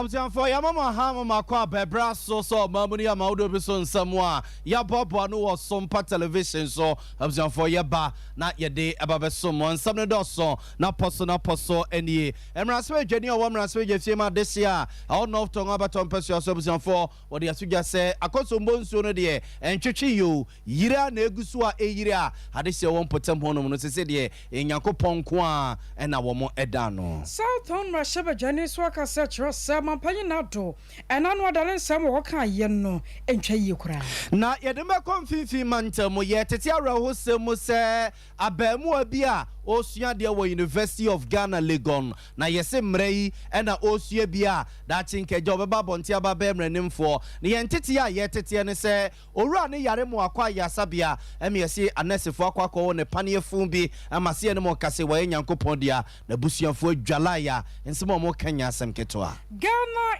Abusuafoɔ, yɛama mo aha mo makɔ abɛbrɛ so sɛ ɔman mu no yɛ ama bi so nsɛm a yɛaboaboa no wɔ Sompa Television so. Abusuafoɔ, yɛba na yɛde ɛba bɛso mo nsɛm no dɔso na pɔ so na pɔ so nie. Mmarahyɛbadwani a ɔwɔ mmarahyɛbadwa fie mu adehye a ɛwɔ North Tongu abatɔ mpɛsua so, abusuafoɔ, wɔde aso dwa sɛ Akosombo nsuo no deɛ ɛntwetwe yo, yire a na egu so a ɛyire a adehye wɔ mpɔtam hɔnom no sese deɛ Nyankopɔn nko a ɛna wɔn ɛda no. South Tongu mmarahyɛbadwani nso aka sɛ kyerɛ sɛ mampanyin Nado ɛna no ɔda ne nsɛm wɔ wɔka yɛ no ntwa yie koraa. Na yɛde mbɛkɔ mfimfini mantam mu, yɛtete awerɛhosɛm mu sɛ abaamuwa bi a ɔresua adeɛ wɔ University of Ghana, Legon, na yɛse mmerɛ yi ɛna ɔresua bi a daakye nkagya ɔbɛba abɔnten aba bɛyɛ mmeranimfoɔ. Na yɛn tete a yɛteteɛ ne sɛ owura ne yare mu akɔ ayasabea ɛma yɛse anɛsefoɔ akɔ akɔwɔ ne paneɛ fun bi ama se yɛne mo kase wɔyɛ Nyankopɔn dea na abusuafoɔ adwalaeɛ a nsɛm a wɔka nya asɛm ketewa. Ghana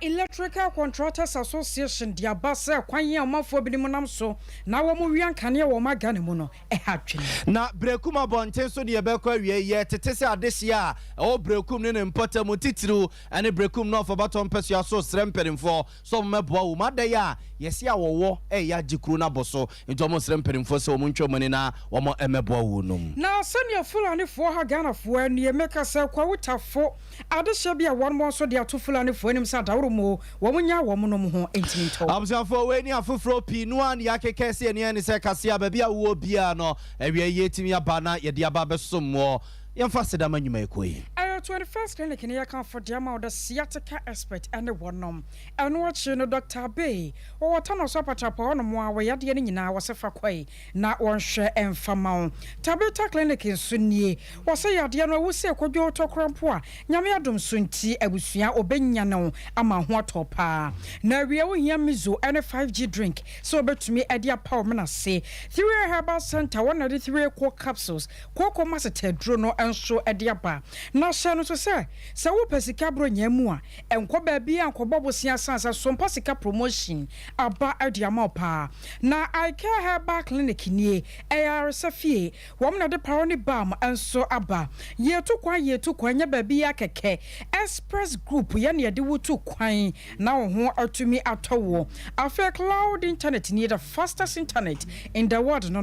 Electrical Contractors Association de aba sɛ kwan a ɔmanfoɔ binom nam so na wɔn wia nkanea wɔ ɔman Ghana mu no ɛha adwene. Na Brekum abɔnten so deɛ ɛbɛkɔ awie, yɛ tete sɛ adehyeɛ a ɛwɔ Brekum ne ne mpɔtam titiriw ɛne Brekum North ɔbatɔ mpɛsua so srɛ mpanimfoɔ sɛ ɔmo mɛboa wɔ mu adɛyɛ a yɛsi a wɔwɔ ɛyɛ agye kuro no abɔ so, nti ɔmo srɛ mpanimfoɔ sɛ ɔmo ntwa ɔmo ani na wɔn mmɛboa wɔ nom. Na sɛnea Fulanifoɔ ha Ghanafoɔ nie, meka sɛ Kwawutafo adehyɛ bi a wɔn nso de ato Fulanifoɔ anim sɛ adaworo mu wɔn nya wɔn nom ho ntumi ntɔ. Abusuafoɔ, wei ne afoforɔ pii no a ne yɛakeka sɛ yɛne ne sɛ kaseɛ a baabi a wowɔ biara no awia yi yɛtumi aba na yɛde aba bɛsom wɔ. Yɛmfa sedama nnwumayɛkuo yi. Ɛyɛ 21st Clinic ne yɛkamfo deɛ ma wo the sciatica expert ɛne wɔnom. Ɛno akyi no, Dr Abbey wɔwɔ Tano so apatrapa hɔnom a wɔyɛ adeɛ no nyinaa wɔsɛ fa kɔe na wɔnhwɛ ɛmfa ma wo. Tabita Clinic nso nie, wɔsɛ yadeɛ no awu sɛ kɔdwo tɔkora mpo a Nyame adom so nti abusua ɔbɛnya no ama ho atɔ paa. Na awie, wohia miso ɛne 5G drink sɛ wobɛtumi de apa wo menase. Three Herbal Center wɔn na de Three Co capsules kooko maseta aduro no nso de aba. Na hyɛ no nso sɛ wopɛ sika borɔ mu a, ɛnkɔ baabi a nkɔbɔ bosea san sɛ Sompa Sika promotion aba de ama wo paa. Na Icare Herbal Clinic nie, ɛyɛ aresa fie, wɔn na de paro ne balm nso aba. Yɛtu kwan, yɛtu kwan nyɛ baabi yɛ kɛkɛ. Express Group yɛ ne yɛde wotu kwan na wo ho atumi atɔ wo. Afei cloud internet nie, the fastest internet in the world no.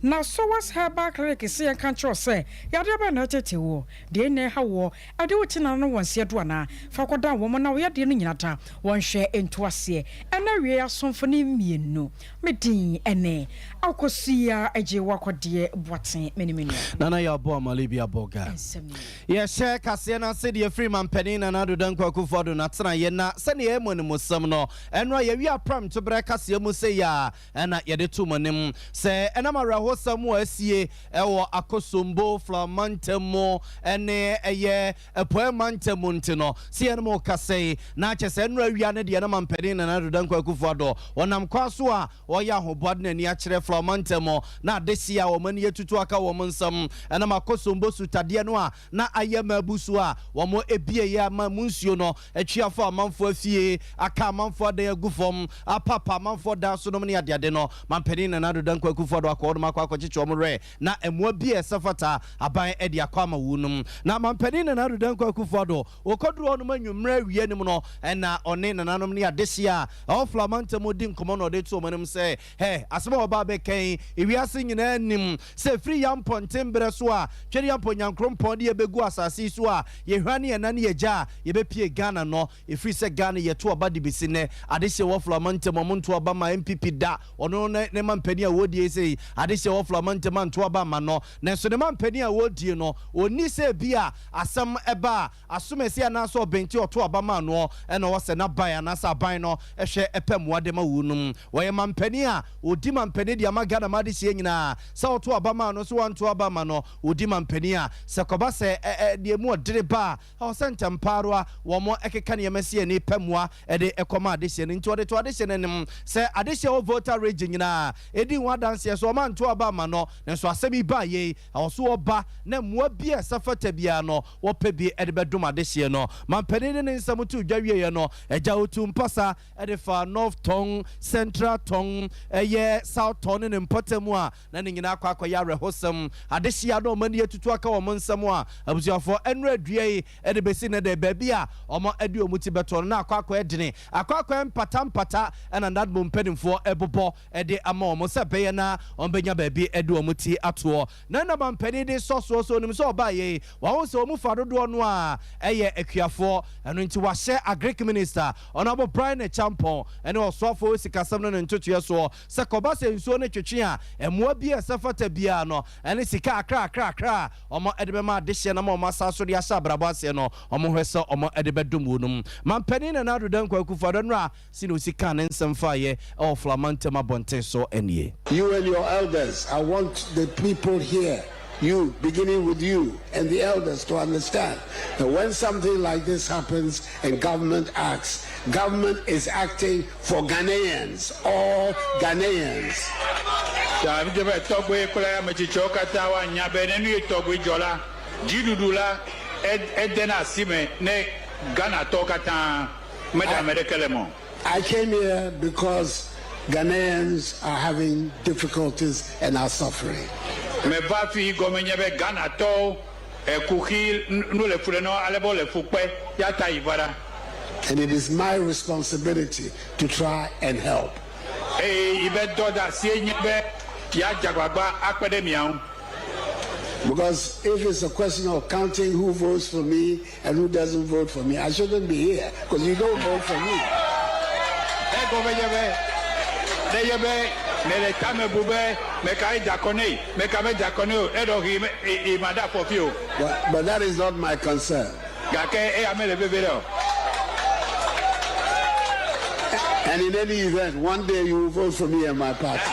Na Sowas Herbal Clinic sɛ yɛnka nkyerɛw sɛ yadeɛ bɛn na ɛtete wo deɛ na ɛha wɔ ɛde wo tena no wɔn seɛ do anaa fa kɔda wɔn na wɔyɛ deɛ no nyina da wɔnhwɛ nto aseɛ. Ɛna wie, asomfo ne mmienu medin ɛne Akɔsia agye wakɔdeɛ Boaten mene me nua. Nana yɛ ɔbɔ amale bi abɔ ga. Nsɛm nie. Yɛhyɛ kaseɛ no ase deɛ firi mampanin Nana Addo Dankwa Akufo Addo n'atenaeɛ, na sɛdeɛ ɛyɛ mu animusɛm no, ɛno a yɛwie apram to berɛ kaseɛ mu sɛ yɛ a ɛna yɛde to mu anim sɛ ɛnam awerɛhosɛm a asie ɛwɔ Akosombo Flamantam mu ɛne ɛyɛ Apueɛ mantam mu nti no, sɛ yɛne mo kasa yi na akyɛ sɛ nnora awia no deɛ na mampanin Nana Addo Dankwa Akufo Addo wɔnam kwan so a wɔyɛ ahoboa de n'ani akyerɛ Flamantam mu na adehye a wɔn ani atutu aka wɔn nsam ɛnam Akosombo sutadeɛ no a na ayɛ ma abu so a wɔn ebieɛ ama mu nsuo no atwi afa amanfoɔ afie, aka amanfoɔ adan agu fam, apapa amanfoɔ dan so nom ne adeade no. Mampanin Nana Addo Dankwa Akufo Addo akɔ hɔnom akɔ akɔkyekye wɔn werɛ na mmoa bi a ɛsɛ fata aban de akɔ ama wɔn nom. Na mampanin Nana Addo Dankwa Akufo Addo wɔkɔduru hɔnom anwummerɛ awia anim no, ɛna ɔne nananom ne adehye a ɛwɔ Flamantam di nkɔmmɔ na ɔde to wɔn anim sɛ hɛ asɛm a wɔba abɛka yi, ewiase nyinaa nim sɛ ɛfiri yɛn mpɔnten berɛ so a Twɛdeampɔ Nyankorompɔn de yɛbɛgu asase yi so a yɛhwa ne yɛna ne yɛgya a yɛbɛpie Ghana no, ɛfiri sɛ Ghana yɛto aba de bɛsi nnɛ, adehyeɛ wɔ Flamantam ɔmo nto aba ma NPP da. Ɔno ne mampanin a wɔdie sɛ adehyeɛ wɔ Flamantam anto aba ma no, nanso ne mampanin a wɔdie no ɔnni sɛ bi a asɛm ɛba a asomasi anaasɛ ɔbɛnti ɔto aba ma noɔ ɛna ɔwɔ sɛ n'aban anaasɛ aban no ɛhwɛ ɛpɛ mmoa de ma wo nom. Wɔyɛ mampanin a ɔdi mampanin de ama Ghana ma adehyeɛ nyinaa sɛ ɔto aba ma no so wanto aba ma no, ɔdi mampanin a sɛ kɔba sɛ ɛ deɛ mu ɔdere ba a ɛwɔ sɛ ntɛmparoa wɔn ɛkeka nneɛma si ani pɛ mmoa ɛde ɛkɔma adehyeɛ no. Nti ɔde to adehyeɛ no anim sɛ adehyeɛ wɔ Volta Region nyinaa ɛdi ho adanseɛ so ɔma nto aba ama no, nanso asɛm yi baa yei ɛwɔ so ɔba na mmoa bi a ɛsɛ fata biara no. wɔpɛ bi de bɛdom adehyeɛ no. Mampanin de ne nsɛm too dwa wieeɛ no, Agya Otu Mpasa de faa North Tong, Central Tong, ɛyɛ South Tong ne ne mpɔtam a na ne nyinaa akɔ akɔyɛ awerɛhosɛm. Adehyeɛ a na wɔn ani atutu aka wɔn nsam a abusuafoɔ nnora dua yi de bɛsi nnɛ da yi, baabi a wɔde wɔn ti bɛtoɔ no na akɔ akɔyɛ dene, akɔ akɔyɛ mpata mpata na NADMO mpanimfoɔ rebobɔ de ama wɔn sɛ ɛbɛyɛ na wɔbɛnya baabi de wɔn ti atoɔ. Na na mampanin de sɔ soɔ sɛ ɔnim sɛ ɔbaeɛ yi, wahu sɛ wɔn mu fa dodoɔ no ara yɛ akuafoɔ, ɛno nti wahyɛ Agric Minister, Honourable Brian Acheampong ne Ɔsoafoɔ wɔ Sikasɛm no ne ntotoeɛ soɔ sɛ kɔba sɛ nsuo no twetwe a, mmoa bi a ɛsɛ fata biara no ne sika akrakrakra a wɔde bɛma adehyeɛ no ama wɔn asan so de ahyɛ abrabɔ aseɛ no, wɔhwɛ sɛ wɔde bɛdom wɔn. Mampanin Nana Addo Dankwa Akufo-Addo nnora Sɛnea osi kaa ne nsɛm faeɛ wɔ Flama ntam abɔnten so nie. You and your elders, I want the people here, you, beginning with you and the elders to understand that when something like this happens and government acts, government is acting for Ghanaians, all Ghanaians. Ta mi be tɔgbe kple ametsitsiwo katã woanya be ne nu yi tɔgbe dzɔ la, dziɖuɖu la edena asi me ne Ghanatɔwo katã. Meda ame ɖeke le eme o. I came here because Ghanaians are having difficulties and are suffering. Meva afi yi gɔme nye be Ghanatɔwo kuxi nu le fu ɖe na wo ale be wole fu kpe ya ta yi va ɖa. And it is my responsibility to try and help. Eye yi be dɔdeasie nye be yeadze agbagba akpe ɖe mia ŋu. Because if it's a question of counting who votes for me and who doesn't vote for me, I shouldn't be here because you don't vote for me. Egɔme nye be, ne nye be nèle tame bu be meka da akɔ nɛ, meka meda akɔ nɛ o, eɖɔ ɣi made afɔ fi o. But, but that is not my concern. Gake eya mele veve ɖe o. And in any event, one day you will vote for me and my party.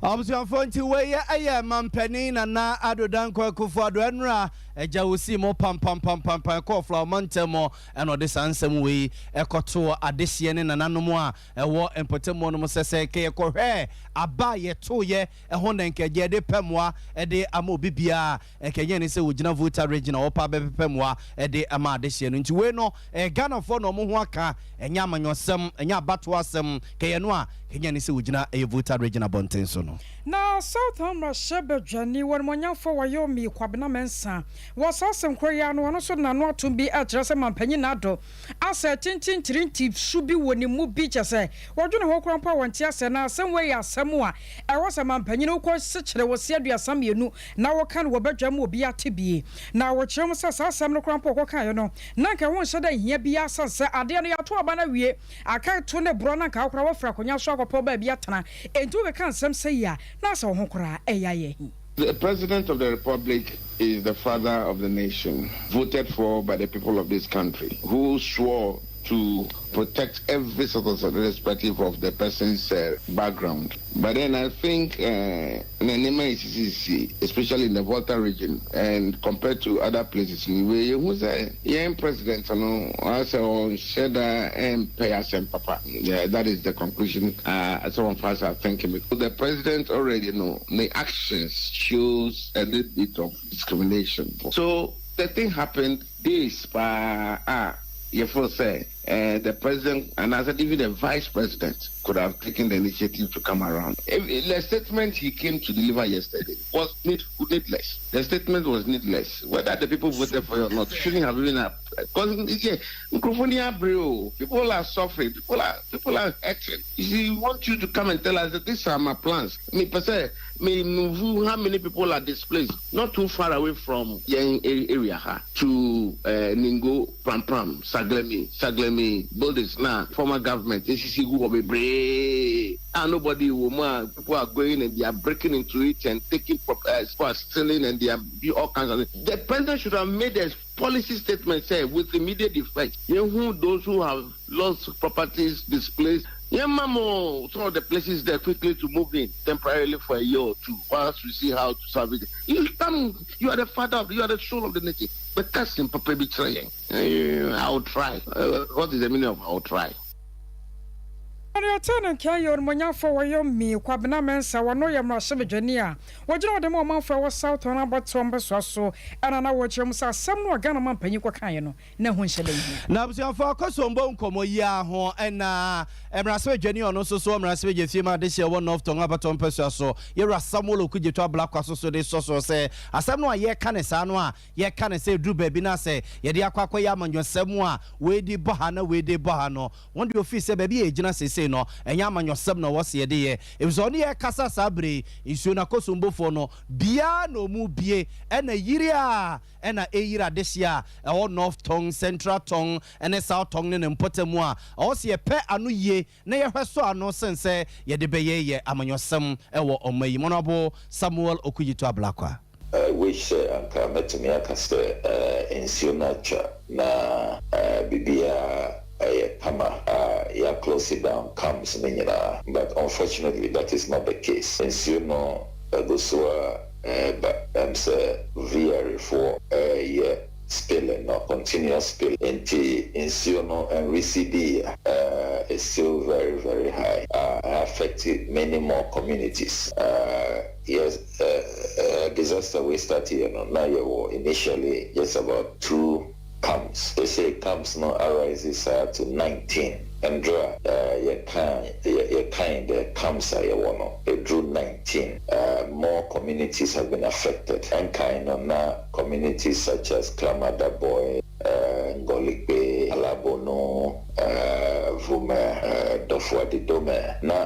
Abusuafoɔ nti wei yɛ mampanin Nana Addo Dankwa Akufo Addo ɛnora agya osii mo pampampampampan kɔɔ Flower mantam mu ɛna ɔde saa nsɛm wei ɛkɔtoo adehyeɛ ne nananom a ɛwɔ mpɔtamuo nom sɛ sɛ nka yɛkɔhwɛɛ aba a yɛtoeɛ ɛho na nka ɛgya yɛde pɛ mmoa ɛde ama obi biara nka ɛnyɛ ne sɛ wɔgyina Volta region a wɔpa bɛpepɛ mmoa ɛde ama adehyeɛ no nti wei no ɛyɛ Ghanafoɔ na wɔn ho aka ɛnyɛ amanyɔsɛm ɛnyɛ abatoɔ asɛm kɛyɛ no a Kenya ne sɛ wogyina ɛyɛ Volta Region abɔnten so no. Na South mmarahyɛbadwani wɔnimɔnyamfoɔ Wayomi Kwabena Mensah wɔ saa asɛm korɔ yi ara no ɔno nso de n'ano atom bi rekyerɛ sɛ Mampanyin Addo asɛ kyenkyen su bi wɔ ne mu bi kyerɛ sɛ wɔdwene ho koraa mpo a wɔnte aseɛ na asɛm wei yɛ asɛm a ɛwɔ sɛ Mampanyin wokɔ sekyere wɔ se 32 na woka no wɔ badwa mu obi ate bie na wɔkyerɛ mu sɛ saa asɛm no koraa mpo ɔkɔkaeɛ no na anka ɛho nhyɛ da nhia biara sane sɛ adeɛ no yɛato aba no awie Aka to ne borɔ na anka wo koraa woafiri akonnwa so akɔpɛ baabi atena. Enti wokeka nsɛm sɛi a, na asɛ wo ho koraa ɛyɛ ayɛ ahi. The President of the Republic is the father of the nation, voted for by the people of this country, who swore to protect every citizen irrespective of the person's uh, background. But then I think uh, especially in the Volta region and compared to other places, we who say, yeah, president, no, I say, oh, mpɛ asɛm papa. Yeah, that is the conclusion uh, some of us are thinking. Because the president already know the actions shows a little bit of discrimination. So the thing happened this uh, ah, yɛfo sɛ eh, the president and I said even the vice president could have taken the initiative to come around. If, the statement he came to deliver yesterday was need, needless. The statement was needless. Whether the people voted for you or not shouldn't have been up. Because yeah, people are suffering. People are people are hurting. You see, we want you to come and tell us that these are my plans. Me per se, me move how many people are displaced? Not too far away from yɛn area ha to uh, Ningo, Pram Pram, Saglemi, Saglemi buildings na former government esisi gu hɔ bebree. Ah, nobody wɔ mu a people are going and they are breaking into it and taking uh, people stealing and they are do all kinds of things. The president should have made a policy statement say with immediate effect. Yɛhu those who have lost properties, displaced. Yɛma mo some of the places there quickly to move in temporarily for a year or two whilst we see how to salvage it. You come, you are the father of, you are the soul of the nation. But that's in papa bi kyerɛ yɛn. I will try. Uh, what is the meaning of I will try? Deɛ ɔtee ne nka yɛ Onimuonyamfoɔ Wɔyɔmi Kwabena Mensah, ɔno yɛ mmarahyɛbadwani a ɔgyina ɔde ma ɔmanfoɔ a ɛwɔ South Tɔn abatoɔ mpɛsoa so ɛna na ɔrekyerɛ mu sɛ asɛm no a Ghana manpanyin kɔkaeɛ no na ɛho nhyɛ da nhia. Na abusuafoɔ akɔsɔmbɔ nkɔmmɔ yi ara ho na mmarahyɛbadwani a ɔno nso so wɔ mmarahyɛbadwafie mu adehyeɛ wɔ North Tɔn abatoɔ mpɛsoa so, Yɛwura Samuel Okudzeto Ablakwa so so de sɔ soɔ sɛ asɛm no a yɛreka no saa no a yɛka no sɛ ɛduru baabi no a sɛ yɛde akɔ akɔyɛ amanyɔsɛm a wei de bɔ ha na wei de bɔ ha no Wɔn deɛ wɔfiri sɛ baabi a yɛgyina seesei no, ɛnyɛ amanyɔsɛm na ɛwɔ sɛ yɛde yɛ, ɛfiri sɛ ɔne yɛn rekasa saa berɛ yi, nsuo no akosombofoɔ no, biara na wɔn rebie, ɛna yiri a ɛna ɛreyiri adehyeɛ a ɛwɔ North Tong, Central Tong ne South Tong ne ne mpɔtam a ɛwɔ sɛ yɛpɛ ano yie na yɛhwɛ sɔ ano sen sɛ yɛde bɛyɛ yɛ amanyɔsɛm wɔ ɔman yi mu. Honourable Samuel Okudzeto Ablakwa. I wish sɛ anka mɛtumi aka sɛ nsuo no atwa na biribiara ayɛ kama a yɛ close down camps no nyinaa but unfortunately that is not the case. Nsuo no gu so ara reba. Ɛm sɛ VRA foɔ reyɛ spilling no, continuous spilling, nti nsuo no nrecedee a, it's still very very high a affect many more communities. Yes disaster wei start yɛ no na yɛwɔ initially just about two camps, sesei camps no arise saa to 19, ndra yɛkaa yɛkan the camps a yɛwɔ no ɛduru 19, more communities have been affected, ɛnkan no na communities such as Klamadaboy, Ngoligbe, Alabono, Vume, Dofuadidome na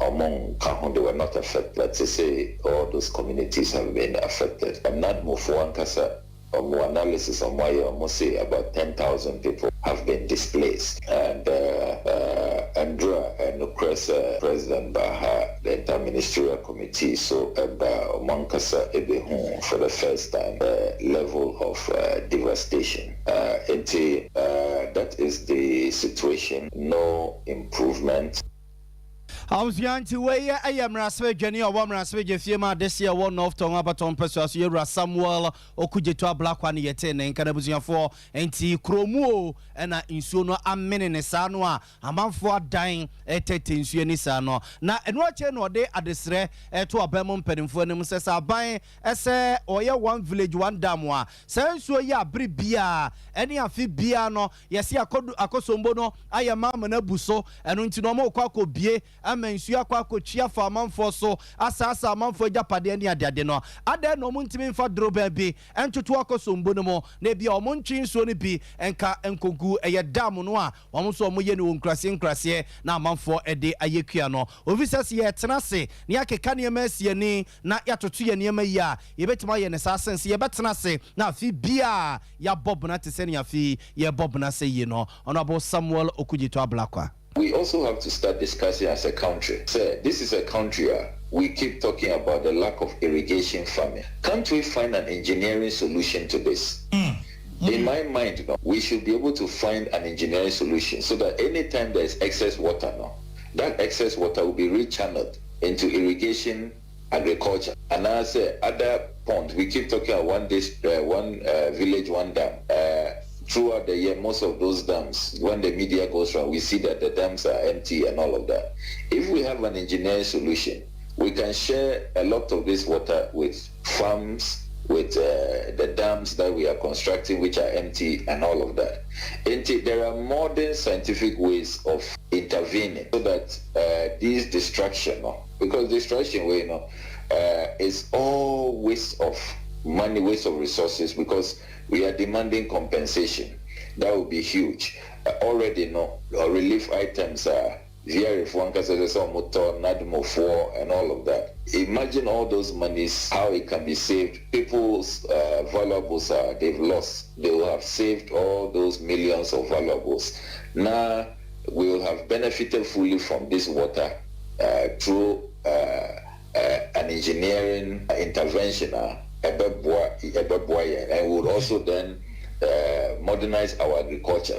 ɔmo nka ho, they were not affected, but sesei all those communities have been affected. NADMOfoɔ ankasa ɔmo analysis ɔmo ayɛ, ɔmo se about 10,000 people have been displaced and ndra ɛnokorɛ sɛ President baa ha, the interministerial committee so ɛba ɔmo ankasa ɛbɛhu for the first time the level of devastation. Nti that is the situation, no improvement. Abusua, nti wei yɛ mmarahyɛbadwani a ɔwɔ mmarahyɛbadwa fie mu adehyeɛ ɛwɔ North Tɔn abatoɔ mpɛsoa so, Yɛwura Samuel Okudzeto Ablakwa ne yɛtee ne nka no. Abusuafoɔ, nti kuromu o ɛna nsuo no amene ne saa no a amanfoɔ adan ɛtɛtɛ nsuo ani saa no, na ɛno akyɛ na ɔde adesrɛ ɛto aban mu mpanimfoɔ anim sɛ aban ɛsɛ ɔyɛ one village one dam a saa nsuo yi abere biara ɛne afe biara no yɛsi Akɔsombo no ayɛ ma ama no abu so. Ɛno nti na ɔmo kɔ akɔbie ama nsuo akɔ akɔtwi afa amanfoɔ so asaasa amanfoɔ agyapadeɛ ne adeade no adan na ɔmo ntumi mfa doro baabi ɛntoto Akɔsombo no mu na ebi a ɔmo ntwe nsuo no bi nka nkogu ɛyɛ dam no a wɔn nso ɔmo yɛ no wɔ nkuraseɛ nkuraseɛ na amanfoɔ ɛde ayɛ kua no. Ofi sɛ sɛ yɛtena ase na yɛakeka nneɛma asi ani na yɛatoto yɛ nneɛma yi a yɛbɛtumi ayɛ ne saa sen sɛ yɛbɛtena ase na afe biaa yɛabɔ bena te sɛ ne afe yɛbɔ bena sɛ yie no. Honorable Samuel Okudzeto Ablakwa. We also have to start discussing as a country. Say, this is a country, we keep talking about the lack of irrigation farming. Can't we find an engineering solution to this? In my mind, no, we should be able to find an engineering solution so that anytime there is excess water now, that excess water will be rechanneled into irrigation agriculture. And I say other ponds, we keep talking about one district, one village, one dam. Throughout the year, most of those dams, when the media goes around, we see that the dams are empty and all of that. If we have an engineering solution, we can share a lot of this water with farms, with the dams that we are constructing, which are empty, and all of that. And there are modern scientific ways of intervening so that this destruction, no, because destruction, we is all waste of money, waste of resources, because we are demanding compensation. That will be huge. Already, no, relief items are VRF one, NADMO 4, and all of that. Imagine all those monies, how it can be saved. People's valuables are they've lost. They will have saved all those millions of valuables. Now we will have benefited fully from this water through an engineering intervention. And we would also then modernize our agriculture.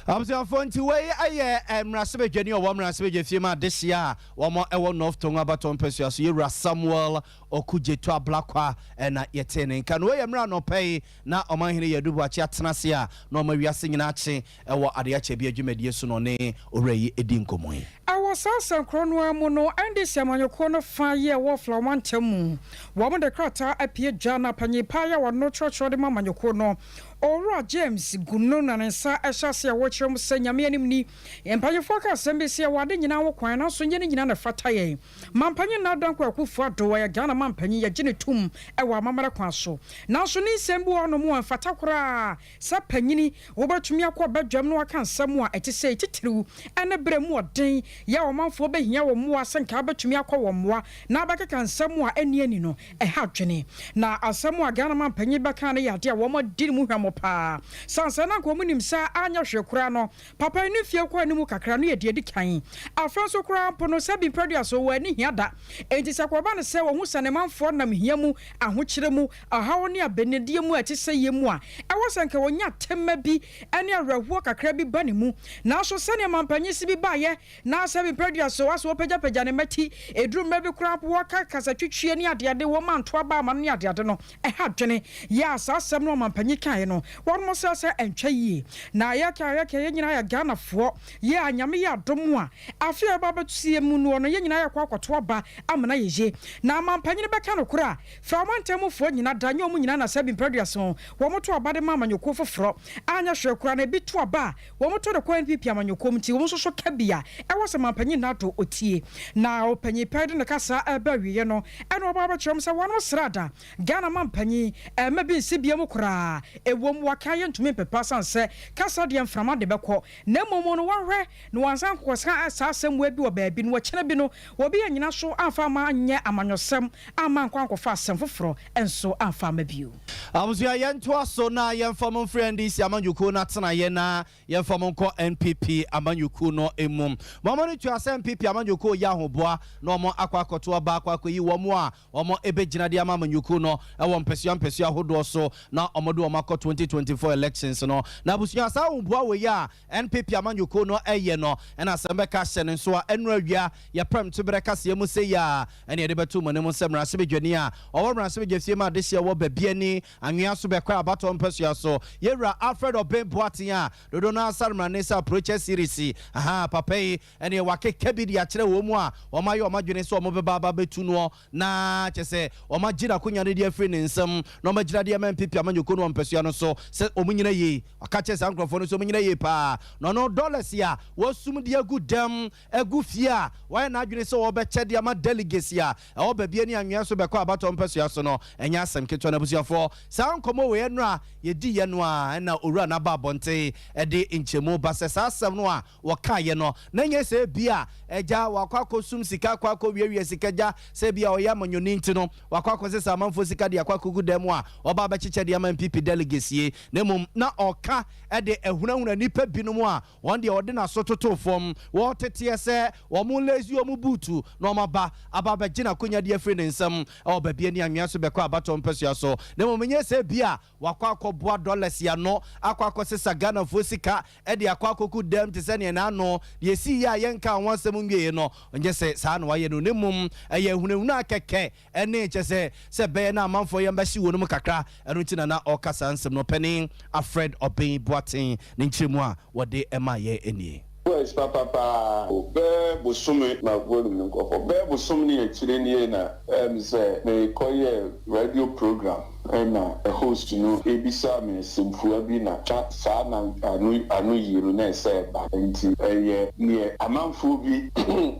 Abusuafoɔ, nti wei yɛ mmarahyɛbadwani a ɔwɔ mmarahyɛbadwa fie mu adehyeɛ a wɔn ɛwɔ North Tongu abatɔ mpasua so, yɛwura Samuel Okudzeto Ablakwa, ɛna yɛtee ne nka no. Wei yɛ mmerɛ anɔpa yi na ɔmanhene Adu Boakye atena ase a na ɔma wiase nyinaa akye ɛwɔ adeɛ akyɛ bi adwumadie so na ɔne owura yi edi nkɔmmɔ yi. Ɛwɔ saa asɛnkorɔ no ara mu no, NDC amanyɔkuo no fa yi a ɛwɔ Flao mantam mu, wɔn de krataa apue dwa na panyin paa yi a wɔno kyerɛkyerɛ de ma amanyɔkuo no, Owura James Gunu, na ne nsa hyɛ ase a wɔkyerɛ mu sɛ Nyame anim ni. Mpanyinfoɔ ka asɛm bi sɛ yɛwɔ ade nyinaa ho kwan nanso nyɛ ne nyinaa na ɛfata yɛn. Mampanyin Nana Dankwa Akufo Addo ɔyɛ Ghana mampanyin, yɛgye no tom wɔ amammerɛ kwan so. Nanso ne nsɛm bi wɔ hɔnom a ɛmfata koraa sɛ panyini wobɛtumi akɔ badwam na waka nsɛm a ɛte sei, titiriw ne bere mu ɔden yɛ a ɔmanfoɔ bɛhia wɔn mmoa sɛ nka wobɛtumi akɔ wɔn mmoa na abɛkeka nsɛm a ɛnni ani no, ɛha adwene. Na asɛm a Ghana mampanyin bɛkaa no yɛ ade a wɔadi ne mu hwammɔ paa. Sane sɛ na anka wɔnim sɛ anyɛ hwee koraa no, papa yi ne mfeɛ kɔ anim kakra no yɛ deɛ ɛdi kan. Afei nso koraa mpo no, sɛ bi mprɛdua so, wɔn ani hia da. Enti sɛ ɛkɔba no sɛ wɔhu sɛ ne manfoɔ nam hia mu, ahokyerɛ mu, ɔhaw ne abɛnadie mu a ɛte sɛyie mu a, ɛwɔ sɛ anka ɔnya tema bi ne awerɛhoɔ kakra bi ba ne mu. Nanso sɛdeɛ mampanyin si bi baeɛ, na sɛ bi mprɛdua so, asɛ wɔpagyapagya ne mmati, ɛduru mmerɛ bi koraa mpo wɔka kasatwitwie ne adeade, wɔma nto aba ama no ne adeade no, ɛha adwene. Yɛ a saa asɛm no ɔmampanyin kaeɛ no, wɔnom srɛ sɛ ɛntwa yie. Na yɛka a yɛka, yɛn nyinaa yɛ Ghanafoɔ. Yɛ a Nyame yɛ adom a, afe a ɛreba abɛtoseɛ mu noɔ no, yɛn nyinaa yɛkɔ akɔto aba ama no ayɛ yie. Na amampanyin bɛka nokorɛ a, Fa ɔmantam mufoɔ nyina da, nyɛ wɔn nyinaa na sɛ bi mprɛduasa wɔn to aba de ma amanyɔkuo foforɔ, anyɛ hwee koraa no ebi to aba a wɔn to de kɔ NPP amanyɔkuo mu nti wɔn nso so ka bi a ɛwɔ sɛ manpanyin Nardo ɔtie. Na ɔpanyin pɛɛ de ne kasa ɛreba awieɛ no ɛna ɔba abɛkyerɛ wɔn sɛ wɔn srada Ghana manpanyin ɛmma bi nsi biam koraa, ɛwom waka yɛntumi mpepa sane sɛ kasa deɛ mframa de bɛkɔ na mmom no wɔnhwɛ na wɔansan ankɔka saa asɛm wei bi wɔ baabi na ɔkyena bi no obi annyina so amfa amma anyɛ amanyɔsɛm amma ankɔ ankɔfa asɛm foforɔ nso amfa amma bio. Abusua, yɛntoa so na yɛmfa mo mfiri NDC amanyɔkuo no atenaeɛ na yɛmfa mo nkɔ NPP amanyɔkuo no mu. Mo no tua sɛ NPP amanyɔkuo reyɛ ahoboa na wɔn akɔ akɔto aba akɔ akɔyi wɔn a wɔn bɛgyina de ama amanyɔkuo no wɔ mpɛsua mpɛsua ahodoɔ so na wɔde wɔn akɔ 2024 elections no. Na abusua, saa ahoboa wei a NPP amanyɔkuo no yɛ no, ɛna asɛm bɛka ahyɛ ne nso a ɛno awia yɛprɛm toberɛ kaseɛ mu sei a ɛne yɛde bɛto mo anim sɛ mmarahyɛbadwani a ɔwɔ mmarahyɛbadwafie mu adehyeɛ wɔ Bibiani Anwea so bɛkɔ abatoɔ mpɛsua so, yɛwura Alfred Obeng Boateng a dodoɔ no ara sare mmrane sɛ Aprokyɛ series. Ahaa, papa yi ɛneɛ wakeka bi de akyerɛ wɔn mu a wɔn ayɛ wɔn adwene sɛ wɔn bɛba aba bɛtu noɔ na kyɛ sɛ wɔn agye n'akonya no de afiri ne nsam na wɔn agyina de ama NPP amanyɔkuo no wɔ mpɛsua no so sɛ wɔn nyina yie. Waka kyerɛ saa nkurɔfoɔ no sɛ wɔn nyina yie paa na ɔno dollars a wasum de agu dɛm agu fie a wayɛ n'adwene sɛ ɔrebɛkyɛ de ama delegates a ɛwɔ baabi ani anwea so bɛkɔ abatoɔ mpɛsua so no ɛnyɛ asɛm ketewa. No abusuafoɔ, saa nkɔmmɔ wei ɛnora yɛdiiɛ no a ɛna owura no aba abɔnten de nkyɛmu ba sɛ saa asɛm no a wɔkaeɛ no na nyɛ sɛ ebia agya wakɔ akɔsum sika akɔ akɔwiawia sika gya sɛ ebia ɔyɛ amanyɔni nti no wakɔ akɔsesa amanfoɔ sika de akɔ akɔgu dan mu a ɔba abɛkyekyɛ de ama NPP delegates yi, na mmom na ɔka de ahunahuna nnipa binom a wɔn deɛ ɔde n'aso totoo fam wɔteteɛ sɛ wɔn lazy wɔn buutu na wɔn aba aba abɛgye n'akonya de afiri ne nsam wɔ baabi ani anwea so bɛkɔ abatoɔ mpasua so, na mmom nyɛ sɛ ebia wakɔ akɔboa dollars ano akɔ akɔsesa Ghanafoɔ sika de akɔ akɔgu dɛm te sɛ nea n'ano deɛ ɛsii yɛ a yɛnkaa ho asɛm nwieɛ no, nyɛ sɛ saa na wayɛ no, na mmom ɛyɛ ahunahuna kɛkɛ ne kyɛ sɛ sɛ ɛbɛyɛ na amanfoɔ yam bɛhye wɔn mu kakra, ɛno nti na na ɔreka saa nsɛm no. Ɔpanin Alfred Obeng Boateng ne nkyerɛmu a wɔde maeɛ nie. Boys papa paa o bɛɛ bosome ma volume no nkɔ fam bɛɛ bosome ne akyire nie na ɛyɛ me sɛ me kɔ yɛɛ radio program ɛna host no ɛbisaa me asɛmfua bi na na saa na ano ano yie no na ɛsɛ ɛba nti ɛyɛ neɛ amanfoɔ bi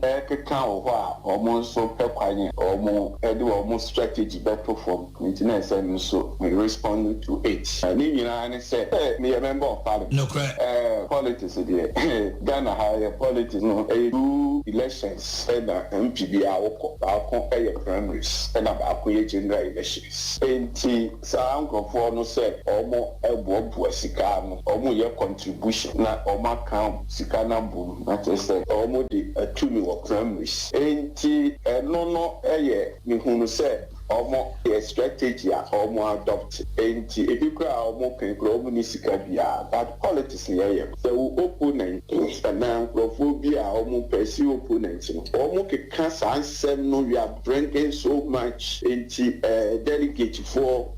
ɛkeka wɔ hɔ a wɔn nso pɛ kwan a wɔn ɛde wɔn strategy bɛto fam nti na ɛsɛ me nso me respond to it. Ne nyinaa ne sɛ meyɛ member of parliament. Nokorɛ. Politics deɛ, Ghana ha yɛ politics no ɛyɛ two elections ɛna MP biara wokɔ. Baako ɛyɛ primaries ɛna baako yɛ general elections. Nti saa nkurɔfoɔ no sɛ wɔn ɛboaboa sika ano, wɔn yɛ contribution na wɔn aka sika no abom na kyerɛ sɛ wɔn de atumi wɔ primaries. Nti ɛno no ɛyɛ mehunu sɛ. Ɔmo yɛ strategy a ɔmo adopt nti ebi koraa a ɔmo kan koraa ɔmo ni sika biara, but politics na yɛyɛ. Sɛ wo opponent anaa nkurɔfoɔ bi a ɔmo pursue opponent no, ɔmo keka saa nsɛm no, "We are bringing so much," nti delegate foɔ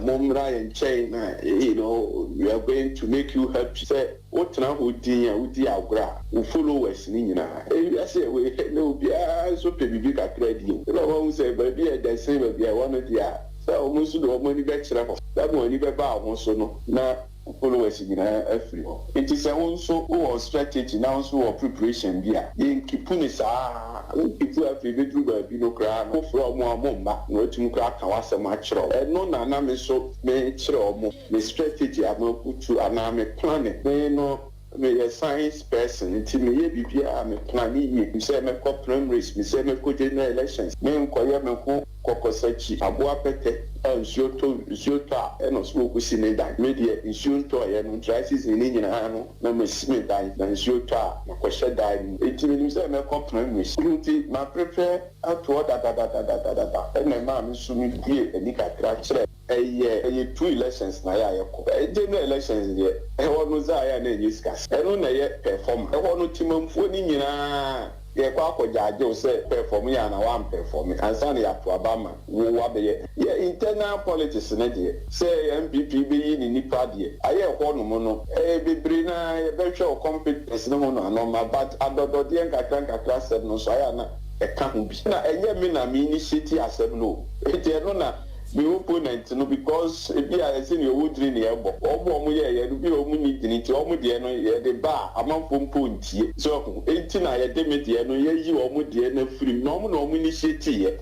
mo mmra yɛn nkyɛn na we are going to make you happy. Sɛ wotena hɔ din a wodi agorɔ a, wo followers ne nyinaa ewiase ɛwɔ na obiara nso pɛ biribi kakra di o, ɛna wɔn sɛ baabi a ɛda sen baabi a ɛwɔ no deɛ a, sɛ wɔn nso de wɔn ani bɛkyerɛ hɔ sɛ wɔn ani bɛba wɔn so no, na followers nyinaa afiri hɔ. Nti sɛ wɔn nso wɔ strategy na wɔn nso wɔ preparation bi a, yɛn keep ne saa, wɔn keep. Afei bɛduru baabi no koraa no, wofrɛ wɔn a wɔn mma na wɔatumi koraa aka w'asɛm akyerɛ wɔn. Ɛno na na me nso mekyerɛ wɔn me strategy a makutu anaa me plan me no. Meyɛ science person nti meyɛ biribiara, me plan yie sɛ mɛkɔ primaries, me sɛ mɛkɔ general elections. Menkɔyɛ me ho kɔkɔsakyi aboa pɛtɛ a nsuo tɔ, nsuo tɔ a ɛna ɔso wɔkɔsi ne dan. Me deɛ, nsuo ntɔɔyɛ no, dry season ne nyinaa no, na masi me dan, na nsuo tɔ a makɔhyɛ dan mu. Nti menim sɛ mɛkɔ primaries nti ma prepare atoɔ dadadadadadada. Ɛna ɛmaa me nso mebue ani kakra kyerɛ ɛyɛ two elections na yɛ a yɛkɔ general elections deɛ, ɛhɔ no za yɛ a na ɛnyɛ sika. Ɛno na ɛyɛ perform. Ɛhɔ no timamfoɔ no nyinaa yɛkɔ akɔgyaagye wo sɛ perform yɛ ana wampɛfɔm ansa na yɛato aba ma wo wabɛyɛ. Yɛ internal politics ne deɛ, sɛ NPP bɛyi ne nipa deɛ ayɛ ɛhɔ nom no, ɛyɛ bebree na yɛbɛhwɛ wo competence ne ho no anɔma, but adɔdɔdeɛ nkakra nkakra asɛm no nso ayɛ ana ɛka ho bi. Na ɛnyɛ me na me initiate asɛm no o, eti ɛno na me opponent no, because ebi a yɛsɛ nea ɔwɔ diri ne ɛbɔ wɔn a wɔn yɛ yɛ no bi a wɔn ni diri, nti wɔn deɛ no yɛde ba a, amanfo mpo ntie so ɔho. Eti na yɛde me deɛ no yɛyi wɔn deɛ no afiri mu na wɔn na wɔn initiate yɛ.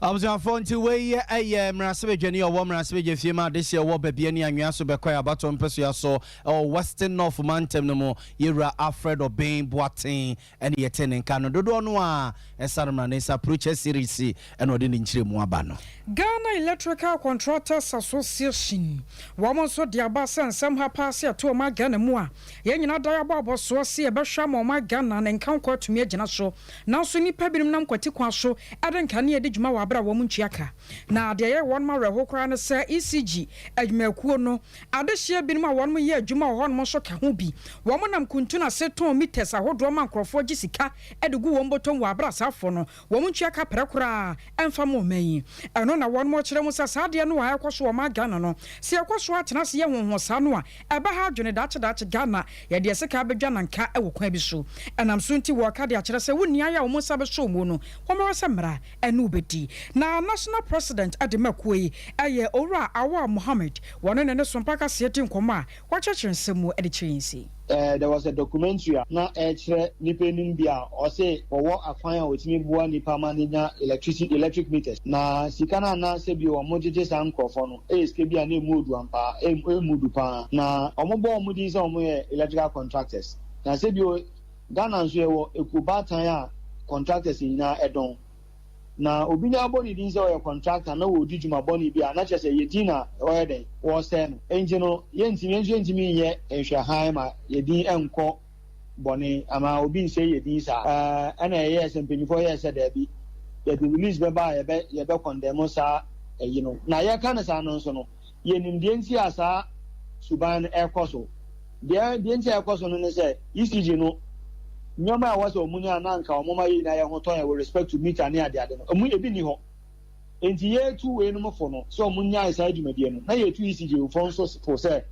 Abusuafoɔ, nti wei yɛ ɛyɛ mmarahyɛbadwani a ɔwɔ mmarahyɛbadwa fie mu adehyeɛ ɛwɔ baabi ne anwea so bɛkɔ abatɔ mpɛsoa so ɛwɔ Western North mantam no mu, yɛwura Alfred Ɔbɛn Boaten, ɛne yɛte ne nka no dodoɔ no a ɛsa no mmara ne nsa Preacher series, ɛna ɔde ne nkyerɛ mu aba no. Ghana Electrical Contractors Association, wɔn nso de aba sɛ nsɛm ha paa sɛ ɛto ɔma Ghana mu a, yɛn nyinaa da yɛabɔ abɔsoɔ sɛ yɛbɛhwɛ ama ɔma Ghana ne nka nkɔ atumi agyina so, nanso nnipa binom nam kwati kwan so ɛde nkanea di dwuma wɔ abere a wɔn ntua ka. Na deɛ ɛyɛ wɔn awerɛho koraa ne sɛ ECG adwumakuo no adehyeɛ binom a wɔn yɛ adwuma wɔ hɔnom nso ka ho bi. Wɔn nam kuntun ase tɔn meters ahodoɔ ma nkurɔfoɔ gye sika de gu wɔn bɔtɔm wɔ abere asafoɔ no wɔn ntua ka pɛrɛ koraa ɛmfa ma ɔman yi. Ɛno na wɔn kyerɛ mu sɛ saa adeɛ no a ɛkɔ so wɔ ɔman Ghana no, sɛ ɛkɔ so atena ase yɛ honhon saa no a, ɛbɛha adwene daakye daakye. Ghana yɛde ɛsika abɛdwa nanka ɛwɔ kwan bi so. Ɛnam so nti wɔka de akyerɛ sɛ wonni ayɛ a wɔn nsa bɛsɔ mu no, wɔmmɛwɔ sɛ mmara ɛne wobɛdi. Na national president ade makuo yi ɛyɛ Owura Awa Mohammed. Wɔne ne sompa kaseɛ di nkɔmmɔ a wɔkyerɛkyerɛ nsɛm mu de kyerɛ yɛn si. There was a documentary a na ɛkyerɛ nipa enum bi a ɔsɛ wɔwɔ akwan a wɔtumi boa nipa ma ne nya electricity, electric meters, na sika no ana sɛ bi wɔn gyegye saa nkurɔfoɔ no, ɛyɛ sika bi a na emu odu ampa, emu du paa, na wɔn bɔ wɔn din sɛ wɔn yɛ electrical contractors. Na sɛ bi Ghana nso yɛwɔ ekuo a contractors nyinaa ɛdɔn, na obi nya abɔ ne din sɛ ɔyɛ contractor na wɔredi dwuma bɔne bi a, na kyerɛ sɛ yɛ din na ɔyɛ dɛn wɔresɛe no. Nti no yɛntumi, yɛn nso yɛntumi nyɛ nhwɛhan ma yɛ din nkɔ bɔne ama obi nsɛ yɛ din saa. Ɛna ɛyɛ sɛ mpanyinfoɔ yɛ sɛ daabi, yɛde release bɛba a yɛbɛ condemn saa ɛyi no. Na yɛka no saa no nso no, yɛnim deɛ nti a saa suban no ɛkɔ so. Deɛ nti a ɛkɔ so no ne sɛ ECG no nneɛma a ɛwɔ sɛ ɔmo nya na nka ɔmo ma yɛ nyinaa yɛ ho tɔn yɛ with respect to meter ne adeade no, ɔmo ebi ni hɔ. Nti yɛtu wei no fo no sɛ ɔmo nyae saa dwumadie no, na yɛtu ECG fo nso fo sɛ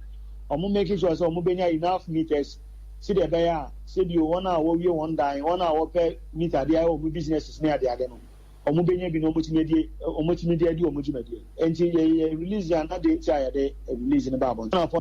ɔmo make sure sɛ ɔmo bɛnya enough meters, sɛdeɛ ɛbɛyɛ a sɛbi wɔn a wɔwie wɔn dan, wɔn a wɔpɛ meter de ayɛ wɔn businesses ne adeade no, ɔmo bɛnya bi na ɔmo tumi de adi ɔmo dwumadie. Nti yɛ release a, na deɛ nti a yɛde release no ba abɔnten.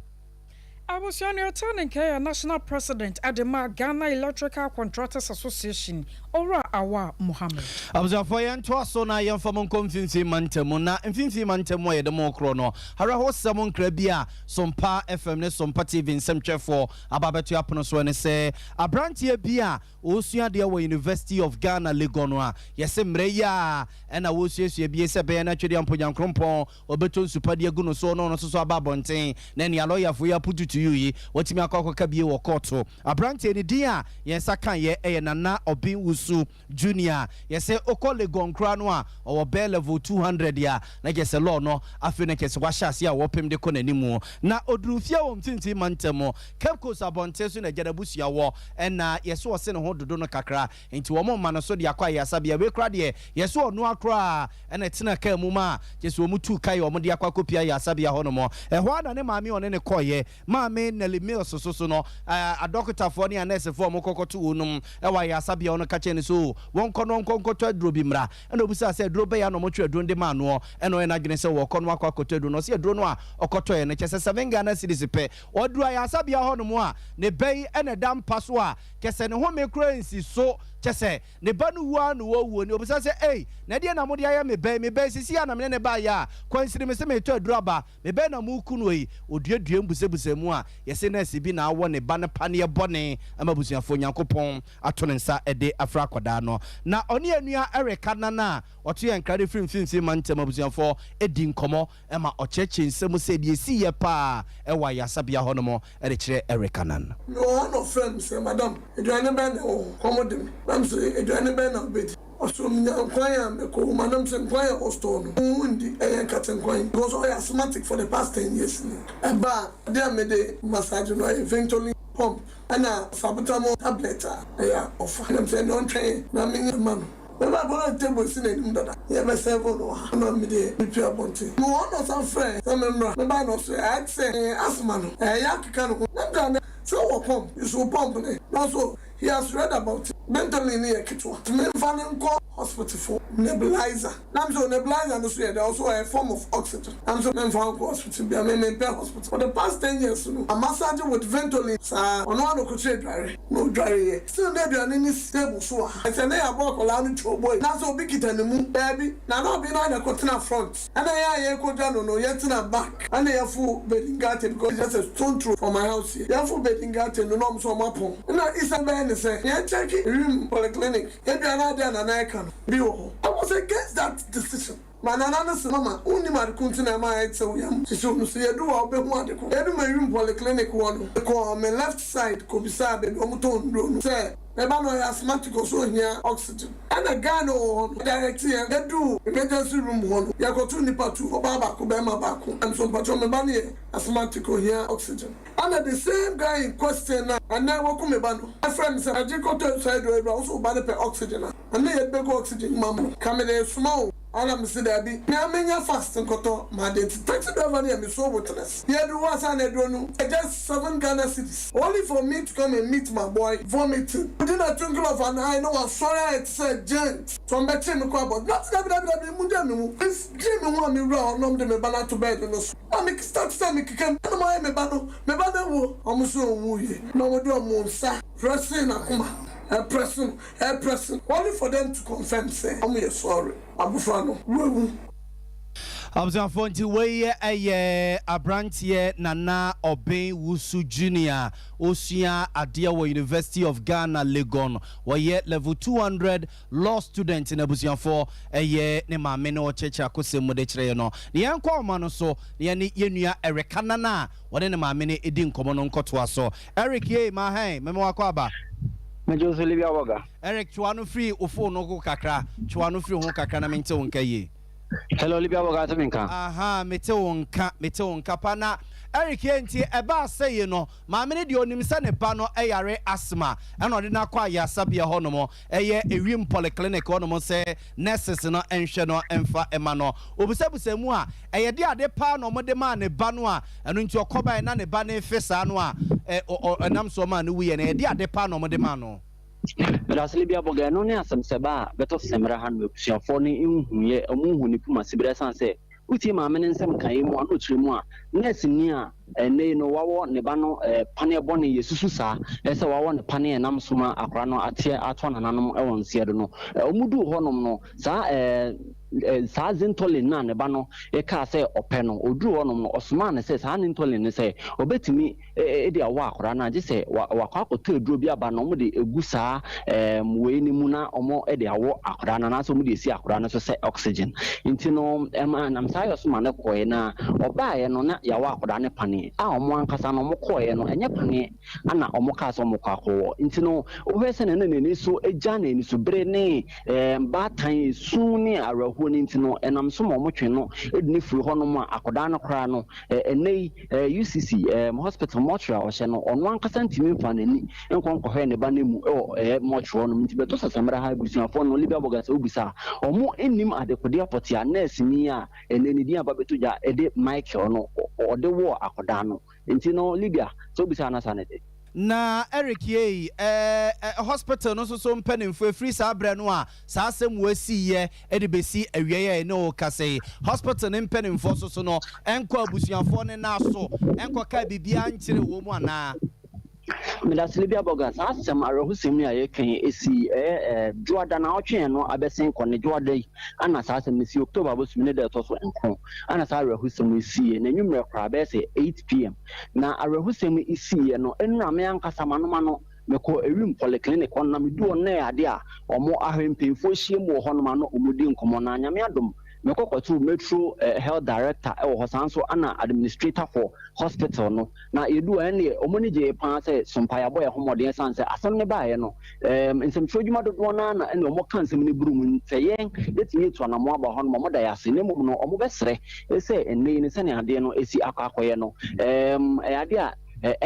Abusua no ɛte ne nkɛyɛ national president ade ma Ghana Electrical Contractors Association, Owura Awa Mohammed. Abusuafoɔ, yɛntoa so na yɛmfa mo nkɔ Mfimfini mantam. Na Mfimfini mantam a yɛde mo korɔ no, awerɛhosɛm nkra bi a Sompa FM ne Sompa TV nsɛmtwerɛfoɔ aba abɛto apono so ne sɛ aberanteɛ bi a ɔresua adeɛ wɔ University of Ghana, Legon no, a yɛsɛ mmerɛ yi a ɛna wɔresuasua bie sɛ bɛyɛ no atwedeɛ mponyankrompɔn ɔbɛtɔ nsupadeɛ agu no so na ɔno nso so aba abɔnten, na nea lɔyafoɔ yi apututu yi wɔtumi akɔ akɔka bie wɔ kɔɔto. Aberanteɛ ne din a yɛn nsa ka yɛ ɛyɛ Nana Ɔben Wusu. Wusu Junior. Yɛsɛ okɔ Legon koraa no a, ɔwɔ bɛɛ level 200 a na kyerɛ sɛ law no afei na kyerɛ sɛ wahyɛ ase a wɔpem de kɔ n'anim. Na oduru fie wɔ Mfimfini Mantam, Cape Coast abɔnten so na agya n'abusua wɔ, ɛna yɛsɛ ɔse ne ho dodo no kakra nti wɔn mma no so de akɔ ayaresabea. Wei koraa deɛ, yɛsɛ ɔnoa koraa ɛna ɛtena kaa mu ma kyerɛ sɛ wɔn tu kae wɔn de akɔ akɔpia ayaresabea hɔ nom. Ɛhɔ ara na ne maame ɔne ne kɔɔyɛ, Maame Nelly Mills so so no, adɔkotafoɔ ne anɛɛsefoɔ a wɔkɔkɔto wɔn nom wɔ ayaresabea hɔ no ka kyerɛɛ no sɛ o, wɔnkɔ no ɔnkɔ nkɔtɔ aduro bi mmra. Ɛna ɔbisaa sɛ aduro bɛn a na wɔtwe aduro no de maa noɔ. Ɛna ɔyɛ n'adwene sɛ wɔrekɔ no akɔ akɔtɔ aduro no. Ɔse aduro no a ɔkɔtɔeɛ no kyerɛ sɛ 7 Ghana cedis pɛ. Ɔduru ayaresabea hɔ nom a, ne ba yi na ɛda mpa so a kyerɛ sɛ ne home koraa nsi so, kyerɛ sɛ ne ba no wu ara na ɔrewuo ni. Ɔbisa sɛ, Ei, na ɛdeɛn na mode ayɛ me ba yi? Me ba yi, seesei a na me ne no baeɛ a, kwansini mese meretɔ aduro aba. Me bɛn na moreku no yi? Oduadua mbusabusa mu a, yɛse nɛɛse bi na awɔ ne ba no paneɛ bɔne ama abusuafoɔ. Nyankopɔn ato ne nsa de afrɛ akwadaa no. Na ɔne yɛn nua Eric Adnan a ɔto yɛn nkra de firi Mfimfini Mantam abusuafoɔ di nkɔmmɔ ma ɔkyerɛkyerɛ nsɛm mu sɛ deɛ ɛsiiɛ paa wɔ ayaresabea hɔnom de kyerɛ Eric Annan. Mewɔ hɔ na ɔfrɛɛ me sɛ, Madam, aduane bɛn na ɛwɔ hɔ? Kɔm de me. Na mese, Aduane bɛn na wobɛdi? Ɔsoro menya nkwan a mɛkɔ wom a na mesɛ nkwan a ɛwɔ store no wo ndi, ɛyɛ nkate nkwan because ɔyɛ asthmatic for the past 10 years ni. Ɛba a, adeɛ a mede massage no ɛyɛ Ventolin pump ɛna salbutamol tablet a ɛyɛ a ɔfa. Ɛna mesɛ ɛnna ɔntwɛn na menyɛ ma no. Mɛba abɛhwɛ na table si n'anim dada, yɛbɛ serve no wɔ ha na mede mepue abɔnten. Mewɔ hɔ na ɔsan frɛɛ sɛ memmra. Mebae na ɔse ayɛ te sɛ asthma no ɛyɛ akeka ne ho. Na meka sɛ wowɔ pump, use wo pump no na ɔse he has read about it. Ventolin no yɛ ketewa nti memfa no nkɔ hospital for nebulizer. Na mesɛ o, nebulizer no so yɛ dɛ? Ɔse ɔyɛ form of oxygen. Na mesɛ memfa nkɔ hospital bia, me mempɛ hospital. For the past 10 years no, a massage with Ventolin saa. Ɔno ara na ɔkɔkyerɛ adware na ɔdwareeɛ. Still na aduane no si table so wɔ ha. Ɛsɛ na yɛabɔ akwadaa no twɔbɔi na sɛ obi kita ne mu. Daabi, na na ɔbea no ara na ɛkɔtena front ɛna yɛn a yɛrekɔdwa no no yɛtena back ɛna yɛfo Bedingate because it's just a stone throw from my house here. Yɛfo Bedingate no na ɔmo nso ɔmo apɔn. Ɛna Isa bɛyɛ ne sɛ yɛn check Ewim polyclinic ebia na adeɛ a Nana ɛka no bi wɔ hɔ. I was against that decision. Ma Nana no se, Mama, wonnim ade ko nti na ɛma ayɛ te sɛ wo yam hyehye wo no. Sɛ yɛdu hɔ a wobɛhu ade ko. Yɛdu Ewim polyclinic hɔ no, mekɔɔ me left side kɔbisaa baabi a wɔtɔn nnuro no sɛ me ba no ɔyɛ asthmatic ɔsɛ ohia oxygen. Ɛna guy no wɔ hɔ no direct yɛn. Yɛduu emergency room hɔ no, yɛkɔtoo nnipa two, ɔbaa baako, barima baako. Ɛna so mpakyɛw me ba no yɛ asthmatic ohia oxygen. Ɛna the same guy in question na ɛnɛ waku me ba no ɛfrɛ me sɛ agye kɔtɔ saa aduro aduro a wo sɛ wo ba no pɛ oxygen a ɛnɛ yɛde bɛgu oxygen mu ama no ka mede soma wo. Ɛna mese daabi, me ara menya fast nkɔtɔ m'adeɛ nti taxi driver no yɛ me sole witness. Yɛduru hɔ ansa na aduro no just 7 Ghana cedis only for me to come and meet my boy vomiting within a twinkle of an eye na wasɔre ayɛ te sɛ giant. So ɔmbɛkyee me kɔ abɔnten na ɔse dabi dabi dabi mongyae me mu. Medwee me ho a mewura hɔ na ɔmde me ba no ato bed no so na me start sɛ mekeka mu ɛna mayɛ me ba no, me ba no awu o. Ɔmo se ɔnwuiɛ na ɔmo de ɔmo nsa pressee n'akoma, ɛpress no, ɛpress no only for them to confirm sɛ ɔmo yɛ sorry, abofra no wawu. Abusuafoɔ, nti wei yɛ aberanteɛ Nana Ɔben Wusu Junior, ɔsua adeɛ wɔ University of Ghana Legon, wɔyɛ level 200 law student. Na abusuafoɔ, ɛyɛ ne maame ne ɔkyerɛkyerɛ akosɛm mu de kyerɛ no. Na yɛnkɔ ɔma no so na yɛne yɛnua Eric Anana a wɔne ne maame no ɛdi nkɔmmɔ no nkɔtoa so. Eric yei ma hɛn mɛmɛ wakɔ aba. Mɛgye so, Libia Wɔga. Eric, twewa no firi wo phone no ho kakra, twewa no firi ho kakra na mente wo nka yie. Hello, Libia Wɔga, ate me nka? Aha, mete wo nka, mete wo nka pa. Na Eric yɛ nti ɛbaa sɛ yi no, maame no deɛ onim sɛ ne ba no yare asthma ɛna ɔde no akɔ ayaresabea hɔnom, ɛyɛ Ewim polyclinic hɔnom, sɛ nurses no nhwɛ no mfa ɛma no. Obusabusa mu a, ɛyɛ de ade paa na ɔmode maa ne ba no a ɛno nti ɔkɔbaeɛ na ne ba no efe saa no a ɛnam so ɔmaa no wuyɛ no, ɛyɛ de ade paa na ɔmode maa no. Medase, Libia Bɔga. Ɛno ne asɛm sɛ ba a bɛtɔ sɛmmerɛ ha no, abusuafoɔ no nhuyɛ, ɔmo nhu ne puma siberɛ, ɛsiane sɛ wotie maame no nsɛm kaeɛ mu a na ɔkyerɛ mu a nurse ni a ɛnɛ yi no wawɔ ne ba no paneɛ bɔne, yɛsusu saa ɛsɛ wawɔ ne paneɛ nam so ma akwaraa no ateɛ ato nananom wɔ nseɛ do no. Ɔmo duu hɔnom no saa. Saa Zintolin no a ne ba no kaa sɛ ɔpɛ no, ɔduruu hɔnom no, ɔsomaa no sɛ saa Nintolin no sɛ ɔbɛtumi de awɔ akwadaa no a, gye sɛ wakɔ akɔtɔ aduro bi aba na wɔde agu saa wei no mu na wɔde awɔ akwadaa no anaasɛ wɔde asi akwadaa no so sɛ oxygen. Nti no, ɛma nam saa yɛ so ma no kɔeɛ na ɔbaeɛ no na yɛawɔ akwadaa no paneɛ a wɔn ankasa no wɔkɔeɛ no ɛnyɛ paneɛ ana wɔkaa sɛ wɔkɔ akɔwɔ. Nti no, wohwɛ sɛnea na n'ani so agya na anisobere ne baatan esu ne awerɛhoɔ no nti no, ɛnam so ma wɔtwe no de no firi hɔnom a akwadaa no koraa no, ɛnnɛ yi UCC hospital mortuary a ɔhyɛ no, ɔno ankasa ntumi mfa n'ani nkɔ nkɔhwɛ ne ba no mu wɔ mortuary hɔnom. Nti bɛtɔ Sasamera ha abusuafoɔ no, Olivia Boga sɛ wobisa a, wɔn nnim adekodeɛ pɔtee a nɛɛseni a ɛnnɛ ne din aba bɛtɔ dwa de Michael no ɔde wɔɔ akwadaa no. Nti no Lydia, sɛ wobisa a na saa na ɛte. Na Eric yei eh eh hospital no nso so mpaninfoɔ ɛfiri saa berɛ no a saa asɛm wei siiɛ de bɛsi awiei a yɛne wo rekasa yi, hospital no mpaninfoɔ nso so no nkɔ abusuafoɔ no nan so nkɔkaa biribiara nkyerɛɛ wɔn mu anaa? Medase Libya Burger, saa asɛm awerɛhosɛm yi a yɛreka yi ɛsii ɛyɛ eh Dwoada naawɔtwe a ɛno abɛsen kɔ ne Dwoada yi ana saa asɛm no sii, October bosome ne da ɛtɔ so nkron ana saa awerɛhosɛm yi siiɛ, n'anwummerɛ koraa bɛyɛ sɛ 8 pm. Na awerɛhosɛm yi siiɛ no, nnora me ankasa m'anom ano, mekɔɔ Ewim Polyclinic hɔ no, na meduu hɔ no na ɛyɛ adeɛ a wɔn ahwɛ mpanyinfoɔ ahyiam wɔ hɔnom a na wɔredi nkɔmmɔ. Na Nyame adom, mekɔ kɔtoo Metro Health Director wɔ hɔ, saa nso ana Administrator for hospital no. Na yɛduu hɔ ɛnneɛ wɔn ani gyee paa sɛ sompa yɛabɔ yɛn ho mmɔden ɛsiane sɛ asɛm no baeɛ no, nsɛmtwerɛ adwuma dodoɔ no ara na ɛnneɛ wɔka nsɛm no buru mu. Sɛ yɛn yɛtumi atu anammɔn aba hɔnom a, wɔda yɛn ase. Na mmom no, wɔbɛsrɛ sɛ nnɛ yi no sɛnea adeɛ no asi akɔ akɔyɛ no, ɛyɛ adeɛ a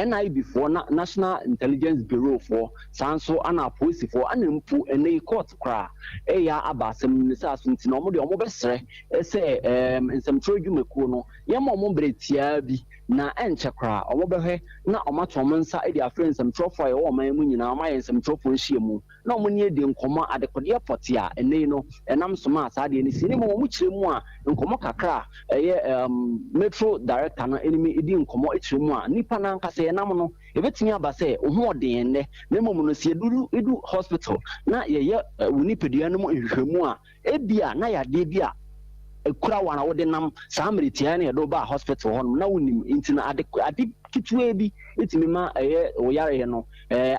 NIB foɔ, National Intelligence Bureau foɔ, saa nso ana apolisifoɔ, ana mpo ɛnnɛ yi court koraa ɛyɛ aba asɛm no mu. Saa so nti no, wɔn deɛ wɔbɛsrɛ sɛ nsɛmtwerɛ adwumakuo no yɛmma wɔn berɛ tiaa bi na ɛnkyɛ koraa wɔbɛhwɛ na wɔato wɔn nsa de afrɛ nsɛmtwerɛfoɔ a yɛwɔ ɔman yi mu nyinaa, wɔayɛ nsɛmtwerɛfoɔ nhyiamu na wɔne adi nkɔmmɔ adekodeɛ pɔtee a ɛnnɛ yi no ɛnam so maa saa adeɛ no sii. Na mmom wɔkyerɛ mu a nkɔmmɔ kakra a ɛyɛ Metro Director no ne me di nkɔmmɔ kyerɛ mu a nipa no ankasa yɛnam no, ɛbɛtumi aba sɛ wo ho ɔden ɛnnɛ na mmom no sɛ yɛduru hospital na yɛyɛ wo nipadua no mu nhwehwɛmu a Ebia na yadeɛ bi a ɛkura wo a wode nam saa mmerɛ tiaa no yɛde wo baa hospital hɔ nom na wonim nti no ade ade ketewaa bi tumi ma ɛyɛ wo yareɛ no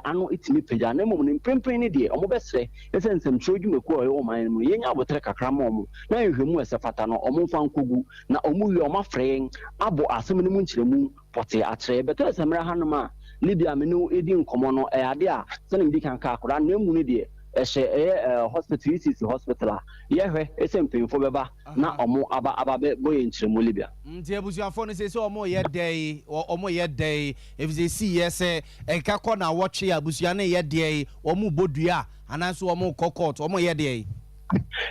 ano tumi pagya na mmom no mprempren no deɛ wɔbɛsrɛ sɛ nsɛmtwerɛ dwumakuo a ɛwɔ ɔman no mu no yɛnya aboterɛ kakra ma wɔn na nhwehwɛmu a ɛsɛ fata no wɔn mfa nkɔgu na wɔn wie a wɔafrɛ yɛn abɔ asɛm no mu nkyerɛmu pɔtee akyerɛ. Yɛbɛtɔɛ sɛ mmerɛ hanom a Libya me ne wo redi nkɔmmɔ no ɛyɛ adeɛ a sɛdeɛ medi kan kaa akwadaa no na emu no deɛ ɛhyɛ ɛyɛ hospital UCC hospital a yɛhwɛ sɛ mpanyinfoɔ bɛba na ɔmo aba aba bɛ bɔ yɛn nkyerɛmu Libya. Nti abusuafoɔ no seesei ɔmo yɛ dɛn ɔmo yɛ dɛn efisɛ esii yɛ sɛ ɛka kɔ naawɔtwe a abusua no yɛ deɛn ɔmo bɔ dua anaa nso ɔmo kɔ court ɔmo yɛ deɛn.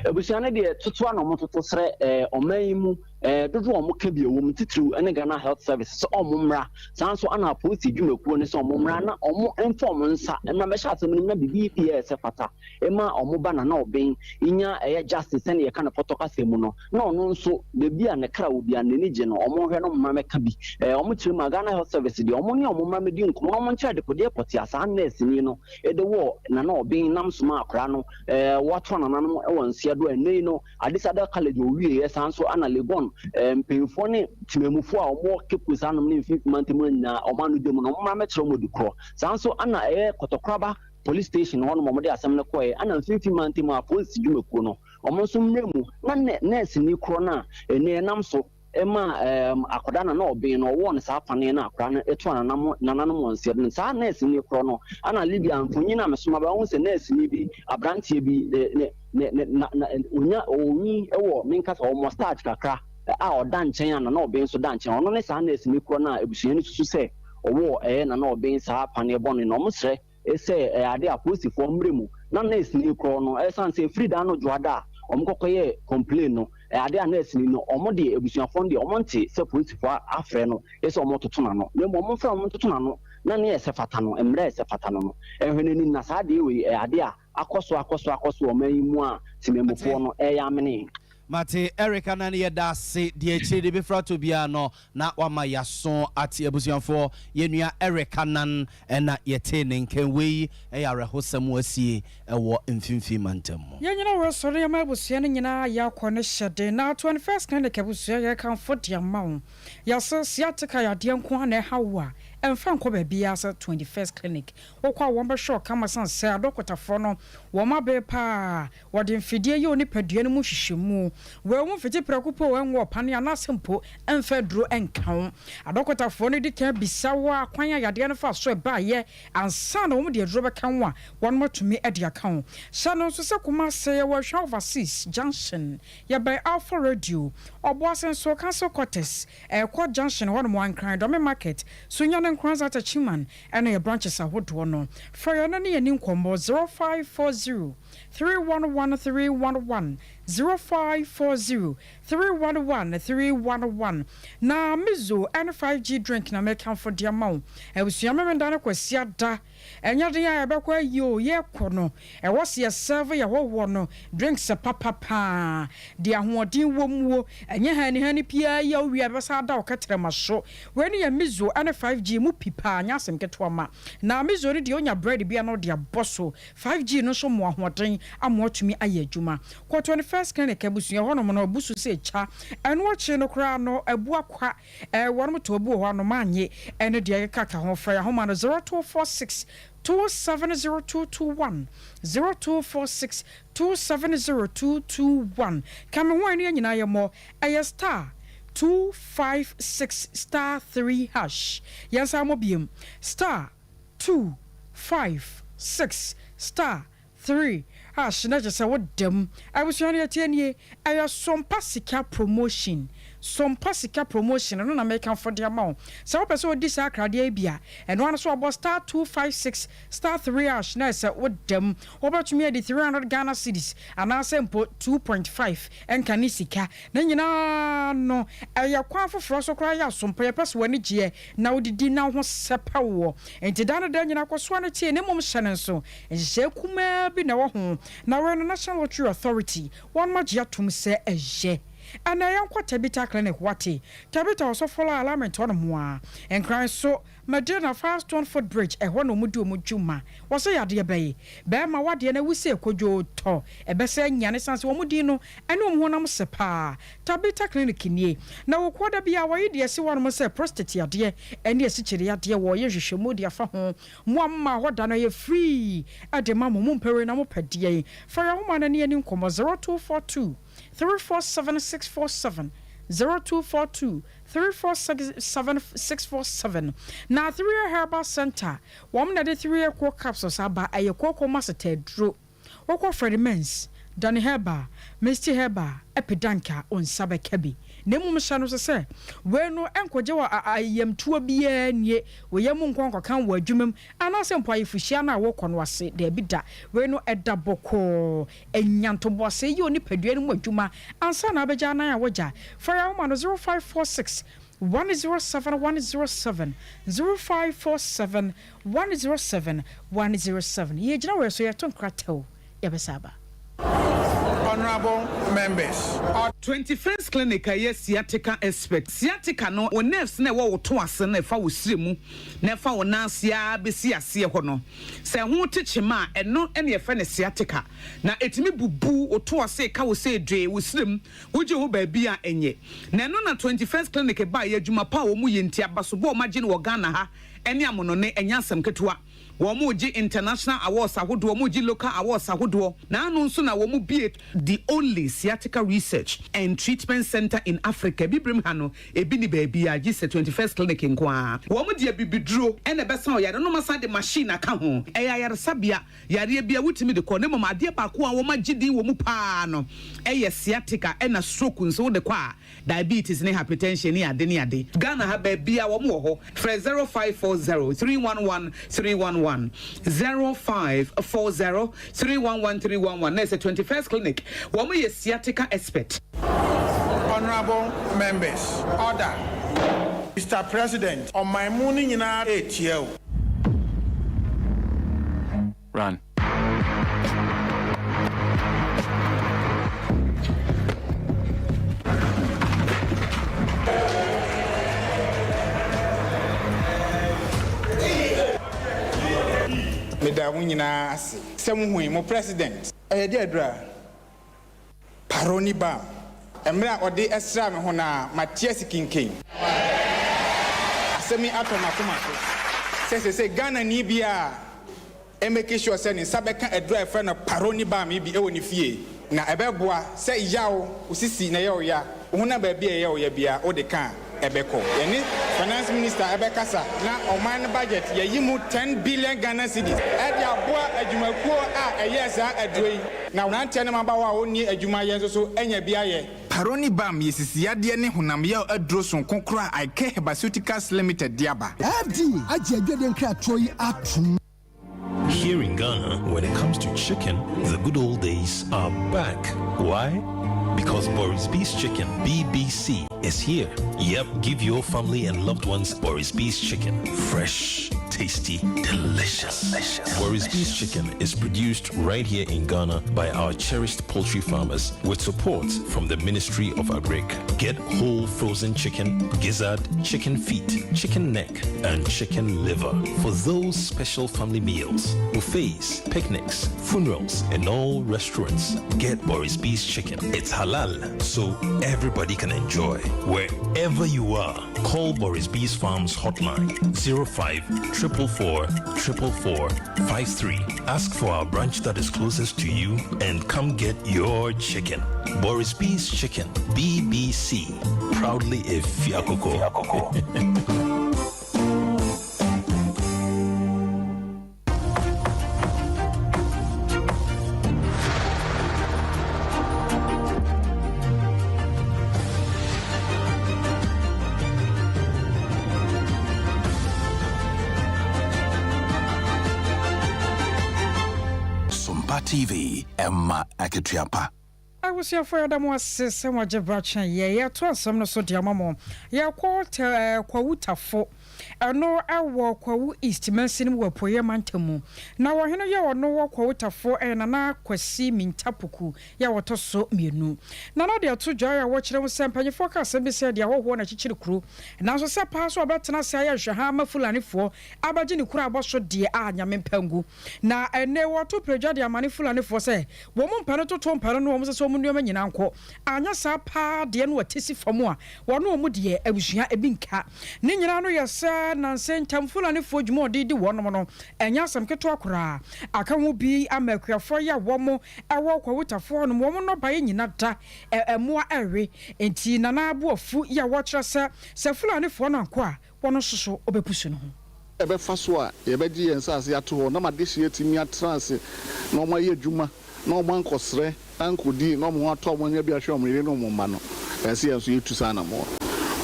Abusua no deɛ totoa na ɔmo toto srɛ ɔman yi mu dodoɔ a wɔka bi a ɛwɔ mu titiriw ne Ghana Health Service sɛ wɔn mmra, saa nso na apolisi dwumakuo no sɛ wɔn mmra na wɔn mfa wɔn nsa mmra mmɛhyɛ asɛm no mu na biribi bi a ɛsɛ fata ma wɔn ba Nana Obeng nya ɛyɛ justice sɛnea yɛka no pɔtɔ kasa mu no na ɔno nso baabi a ne kra wɔ biara n'ani gye no wɔn nhwɛ no mmra mmɛka bi. Wɔn kyerɛ mu a Ghana Health Service deɛ wɔn ne wɔn mmra mmɛdi nkɔmmɔ na wɔn nkyerɛ adekodeɛ pɔtee a saa nɛɛseni no de wɔɔ Nana Obeng nam so maa akwadaa no wɔato anananom wɔ nseɛ do a ɛnnɛ yi no Adisadel College ɔwieɛ, saa nso na Legon mpanyinfoɔ ne temamufoɔ a wɔwɔ Cape Coast hanom ne mfimfini mantam ha nyinaa wɔn ano da mu no wɔmmra mmɛkyerɛ wɔn adi korɔ. Saa nso na ɛyɛ Kɔtɔkoraba Police Station hɔnom a wɔde asɛm no kɔeɛ ɛna mfimfini mantam a polisi dwumakuo no wɔn nso mmra mu na nɛɛseni korɔ no a ɛnnɛ ɛnam so maa akwadaa no a na ɔben no, ɔwɔɔ no saa paneɛ no a akwadaa no to ananam nananom wɔn nsa no. Saa nɛɛseni korɔ no, ana Libya mfonyin a mesoma ba, wohu sɛ nɛɛseni bi, aberanteɛ bi, ne, ne, ne, ne, na, na, onya, ɔwɔ nwi wɔ, menka sɛ, ɔwɔ mustache kakra a ɔda nkyɛn a nana ɔben nso da nkyɛn. Ɔno ne saa nɛɛseni korɔ no a abusua no susu sɛ ɔwɔɔ ɛyɛ nana ɔben saa paneɛ bɔne no. Wɔsrɛ sɛ ɛyɛ ade a apolisifoɔ mmrɛ mu na nɛɛseni korɔ no, ɛsiane sɛ ɛfiri da no dwoada a wɔkɔkɔyɛɛ complain no, ɛyɛ ade a nɛɛseni no, wɔn deɛ, abusuafoɔ no deɛ, wɔnte sɛ polisifoɔ afrɛ no sɛ wɔretoto n'ano, na mmom wɔmfrɛ no wɔntoto n'ano na nea ɛsɛ fata no, mmerɛ a ɛsɛ fata no no, ɛnhwɛ n'anim. Na saa adeɛ wei, ɛyɛ ade a akɔ so akɔ so akɔ so wɔ ɔman yi mu a Mate. temanmufoɔ no reyɛ amene. Mate Eric Anane yɛda ase deɛ akyire de bɛfiri atɔ biara no na wama yaso ate abusuafoɔ yɛnua Eric Anan ɛna yɛtee ne nka wei ɛyɛ awerɛhosɛm asie ɛwɔ mfimfini mantam mu. Yɛn nyinaa wɔ sɔre yɛma abusua no nyinaa yɛakɔ ne hyɛden na 21st Clinic abusua yɛkamfo de ama wo. Yɛse sciatica yadeɛ nko ara na ɛha wo a, ɛmfa nkɔ baabiara sɛ 21st Clinic. Wokɔ a wɔn bɛhwɛ wo kama sane sɛ adɔkotafoɔ no wɔn abee paa. Wɔde mfidie yɛ wo nipadua no mu nhwehwɛmu. Wei wo mfiti prɛko pɛ o, ɛnwo ɔpane anaasɛ mpo ɛmfa aduro ɛnka wo. Adɔkotafoɔ no di kan bisa wo akwan a yadeɛ no faa so ɛbaeɛ ansa na wɔn de aduro bɛka wo a wɔn atumi de aka wo. Hyɛ no nso sɛ Kumase yɛwɔ Ahwea Overseas Junction, yɛbɛn Alpha Radio, Ɔboase nso Council Quarters, ɛkɔ Junction hɔnom, Ankran, Dɔme Market, Sunyani Nkoranza Techiman ɛna yɛ branches ahodoɔ no. Frɛ yɛn na ne yɛn ni nkɔmmɔ 0540 311 311, 0540 311 311. Na Mizo ɛne 5G drink na mekamfo de ama wo. Abusua Memenda ne Kwasiada. Ɛnyɛ den a yɛbɛkɔ ayi o, yɛkɔ no ɛwɔ se yɛ serve yɛ hɔhoɔ no drinks papa paa, deɛ ahoɔden wɔ mu o, ɛnyɛ hanihani piaa yi a wowie a ɛbɛsan ada wo kɛtrɛma so. Wei no yɛ Mizo ɛne 5G mu pi paa, nyɛ asɛm ketewa ma. Na Mizo no deɛ wonya bread bi a na wode abɔ so, 5G no nso mmoa ahoɔden ama watumi ayɛ adwuma. Kɔ 21st Clinic abusua hɔnom no abu so sɛ kya, ɛno akyi no koraa no abu akwa. Ɛɛ wɔnom tɔ bi wɔ hɔ a nom annye ɛne deɛ ɛkeka ka ho. Frɛ yɛn ahoma no 0246 270221, 0246 270221. Ka me ho a ɛne yɛn nyinaa yɛmmɔ. Ɛyɛ star 256 star 3 hash. Yɛnsan mmɔ biom, star 256 star 3 hash na kyerɛ sɛ wo da mu. Abusua no yɛteɛ nie, ɛyɛ Sompa Sika Promotion. Sompa Sika Promotion, ɛno na mekamfo de ama wo. Sɛ wopɛ sɛ wodi saa akradeɛ yi bi a, ɛno ara ne sɛ wɔbɔ star 256 star 3 hash na ɛsɛ wo da mu. Wobɛtumi adi 300 Ghana cedis anaasɛ mpo 2.5 nka ne sika. Ne nyinaa no, ɛyɛ kwan foforɔ so koraa yɛ asompa. Yɛpɛ sɛ w'ani gyeɛ na wodidi na wo ho sɛpɛ woɔ. Enti da ne da nyinaa kɔ so ara tie na mmom hyɛ no nso. Nhyehyɛe kumaa bi na ɛwɔ ho, na wei no National Lottery Authority wɔnom agye atom sɛ ɛyɛ. Ɛnɛ yɛnkɔ Tabitha Clinic wate? Tabitha Ɔsɔfo Alignment hɔ nom a, Nkran so, Medina Firestone Foot Bridge ɛhɔ na wɔn di wɔn dwuma. Wɔsɛ yadeɛ bɛyi bɛɛma wadeɛ no awu sɛ kodwoo tɔ, ɛbɛsɛ anya ne sane sɛ wɔn din no ɛne wɔn honam sɛ paa. Tabitha Clinic nie, na wɔ kuo da biara wɔyi deɛ ɛsi hɔ nom sɛ prostate yadeɛ ɛne asikyire yadeɛ wɔyɛ nhwehwɛmu de afa ho. Mo a mo maa hɔ da no ɛyɛ free de ma mo, mo mpɛ wei na mo pɛ deɛn? Fa yɛn nhoma no ne yɛn ni nkɔmmɔ 0242 347 647, 0242 347 647. Na Three Herbal Centre, wɔn na ɛde Three Cocoa Capsules aba, ɛyɛ kooko maseta aduro. Wokɔ Freddie Mens, Danny Herbal, Misty Herbal, Epidank a, wo nsa bɛka bi. Na mmom hyɛ no nso sɛ, wei no nkɔgye wɔ ayamtuo biara nnie, wo yam nkɔ nkɔka wɔ adwuma mu anaasɛ mpo ayefohyia no a worekɔ no ase. Daabi da. Wei no ɛda bɔkɔɔ. Nya ntoboaseɛ yɛ onipadua no mu adwuma ansa na abɛgya anan a wogya. Fa yɛn ahoma no 0546 107 107, 0547 107 107. Yɛgyina wei so yɛto nkratɛw yɛbɛsa aba. Honourable members. 21st Clinic a ɛyɛ sciatica expert. Sciatica no, wo nerves no a ɛwɔ wo to ase no a ɛfa wo srɛ mu na ɛfa wo nan ase ara bɛsi aseɛ hɔ no, sɛ ɛho te kyema a, ɛno na yɛfrɛ no sciatica. Na ɛtumi bubu wo to ase, ɛka wo sɛ dwee, wo srɛ mu, wogye ho baabi a ɛnyɛ. Na ɛno na 21st Clinic baeɛ, adwuma pa a wɔyɛ nti, abasobɔ a wɔagye no wɔ Ghana ha ne amonone, ɛnyɛ asɛm ketewa. Wɔregye international awards ahodoɔ, wɔregye local awards ahodoɔ, na ano nso na wɔbue the only sciatica research and treatment centre in Africa. Abibirem ha no, ebi nni baabiara gye sɛ 21st Clinic nko ara. Wɔde abibiduro na ɛbɛsa ɔyare no na wɔasan de machine aka ho. Ɛyɛ ayaresabea, yareɛ biara wotumi de kɔ, na mmom adeɛ baako a wɔagye din wɔ mu pa ara no yɛ sciatica ɛna stroke nso wode kɔ a, Diabetes ne hypertension ne ade ne ade. Ghana ha baabiaa wɔn wɔ hɔ. Frɛ 0540 311 311, 0540 311 311 na ɛsɛ 21st Clinic. Wɔn yɛ sciatica expert. Honourable members, order. Mister President, ɔman mu no nyinaa retia wo. Run. Meda mo nyinaa ase sɛ muhui mo president. Ɛyɛ deɛ aduru a Paroni Bam mmerɛ a ɔde sraa me ho no ara mate ase kinkin. Asɛm yi atɔ m'akoma so sɛ seesei Ghanani biara mmake sure sɛ ne nsa bɛka aduru a yɛfrɛ no Paroni Balm yi bi wɔ ne fie na ɛbɛboa sɛ yaw, wo sisi na ɛyɛ wo ya, wo honam baabi a ɛyɛ wo ya biara wode ka a ɛbɛkɔ. Yɛne Finance Minister bɛkasa na ɔman no budget yɛayi mu ten billion Ghana cedis de aboa adwumakuo a ɛyɛɛ saa aduro yi na mmeranteɛ ne mmabaawa a wɔnni adwuma yɛ nso so anya bi ayɛ. Paroni Balm yɛ sisiyadeɛ ne honam yaw aduro sononko korɔ a Ike Herbaceuticals Limited de aba. FDA agye adwadie nkratoɔ yi atom. Here in Ghana, when it comes to chicken, the good old days are back. Why? Because Boris B's Chicken, BBC, is here. Yep, give your family and loved ones Boris B's Chicken. Fresh, tasty, delicious. delicious. Boris B's Chicken is produced right here in Ghana by our cherished poultry farmers with support from the Ministry of Agric. Get whole frozen chicken, gizzard, chicken feet, chicken neck, and chicken liver for those special family meals, buffets, picnics, funerals, and all restaurants. Get Boris B's Chicken. It's halal, so everybody can enjoy. Wherever you are, call Boris B's Farms hotline 05 444 444 53. Ask for our branch that is closest to you and come get your chicken. Boris B's Chicken, BBC. Proudly a Fiakoko. Sompa TV, ɛma akatua pa. Abusuafoɔ yɛda mo ase sɛ mo agye berɛ atwɛn yɛn. Yɛto asɛm no so de ama mo. Yɛkɔ tɛ ɛɛ Kwawu Tafo. Ɛno ɛwɔ Kwawu East mansini mu wɔ Apueeɛ mantam mu. Na ɔhene yɛ ɔno wɔ Kwawu Tafo ɛyɛ Nana Kwasi Minta Poku yɛ a ɔtɔ so mienu. Nana de ato dwa a wɔkyerɛ mu sɛ mpanyinfoɔ ka asɛm bi sɛ deɛ ahɔhoɔ na ɛkyekyere kuro. Nanso sɛ paa so ɔbɛtena ase ayɛ nhwɛhaa ama Fulanifoɔ abɛgye ne kuro abɔ so deɛ a Nyame mpa ngu. Na ɛnnɛ wɔreto prɛdwa de amane Fulanifoɔ sɛ wɔn mpɛ no toto mpɛ no ne wɔn sɛ sɛ wɔn nneɛma nyinaa nkɔ. Anyɛ saa paa deɛ na wɔte si fam a wɔne wɔn deɛ abusua bi nka. Ne nyinaa no yɛ sɛ nansa ntam Fulanifoɔ dwuma a wɔde redi wɔnom no ɛnyɛ asɛm ketewa koraa. Aka ho bi ama akuafoɔ yi a wɔn wɔ Kwawutafoɔ hɔnom wɔn nnɔbaeɛ nyina da mmoa rewe. Enti Nana Aboafu yi a wɔkyerɛ sɛ sɛ Fulanifoɔ no ankɔ a wɔn nso so wɔbɛpusu no ho. Ɛbɛfa so a yɛbɛgye yɛn nsase ato hɔ na ma adehyeɛ atumi atena ase na wɔayɛ adwuma na wɔankɔsrɛ ankɔdi na wɔn ho atɔ wɔn anya bi ahwɛ wɔn yere ne wɔn mma no, ɛsɛ sɛ yɛn nso yɛtu saa anammɔn no.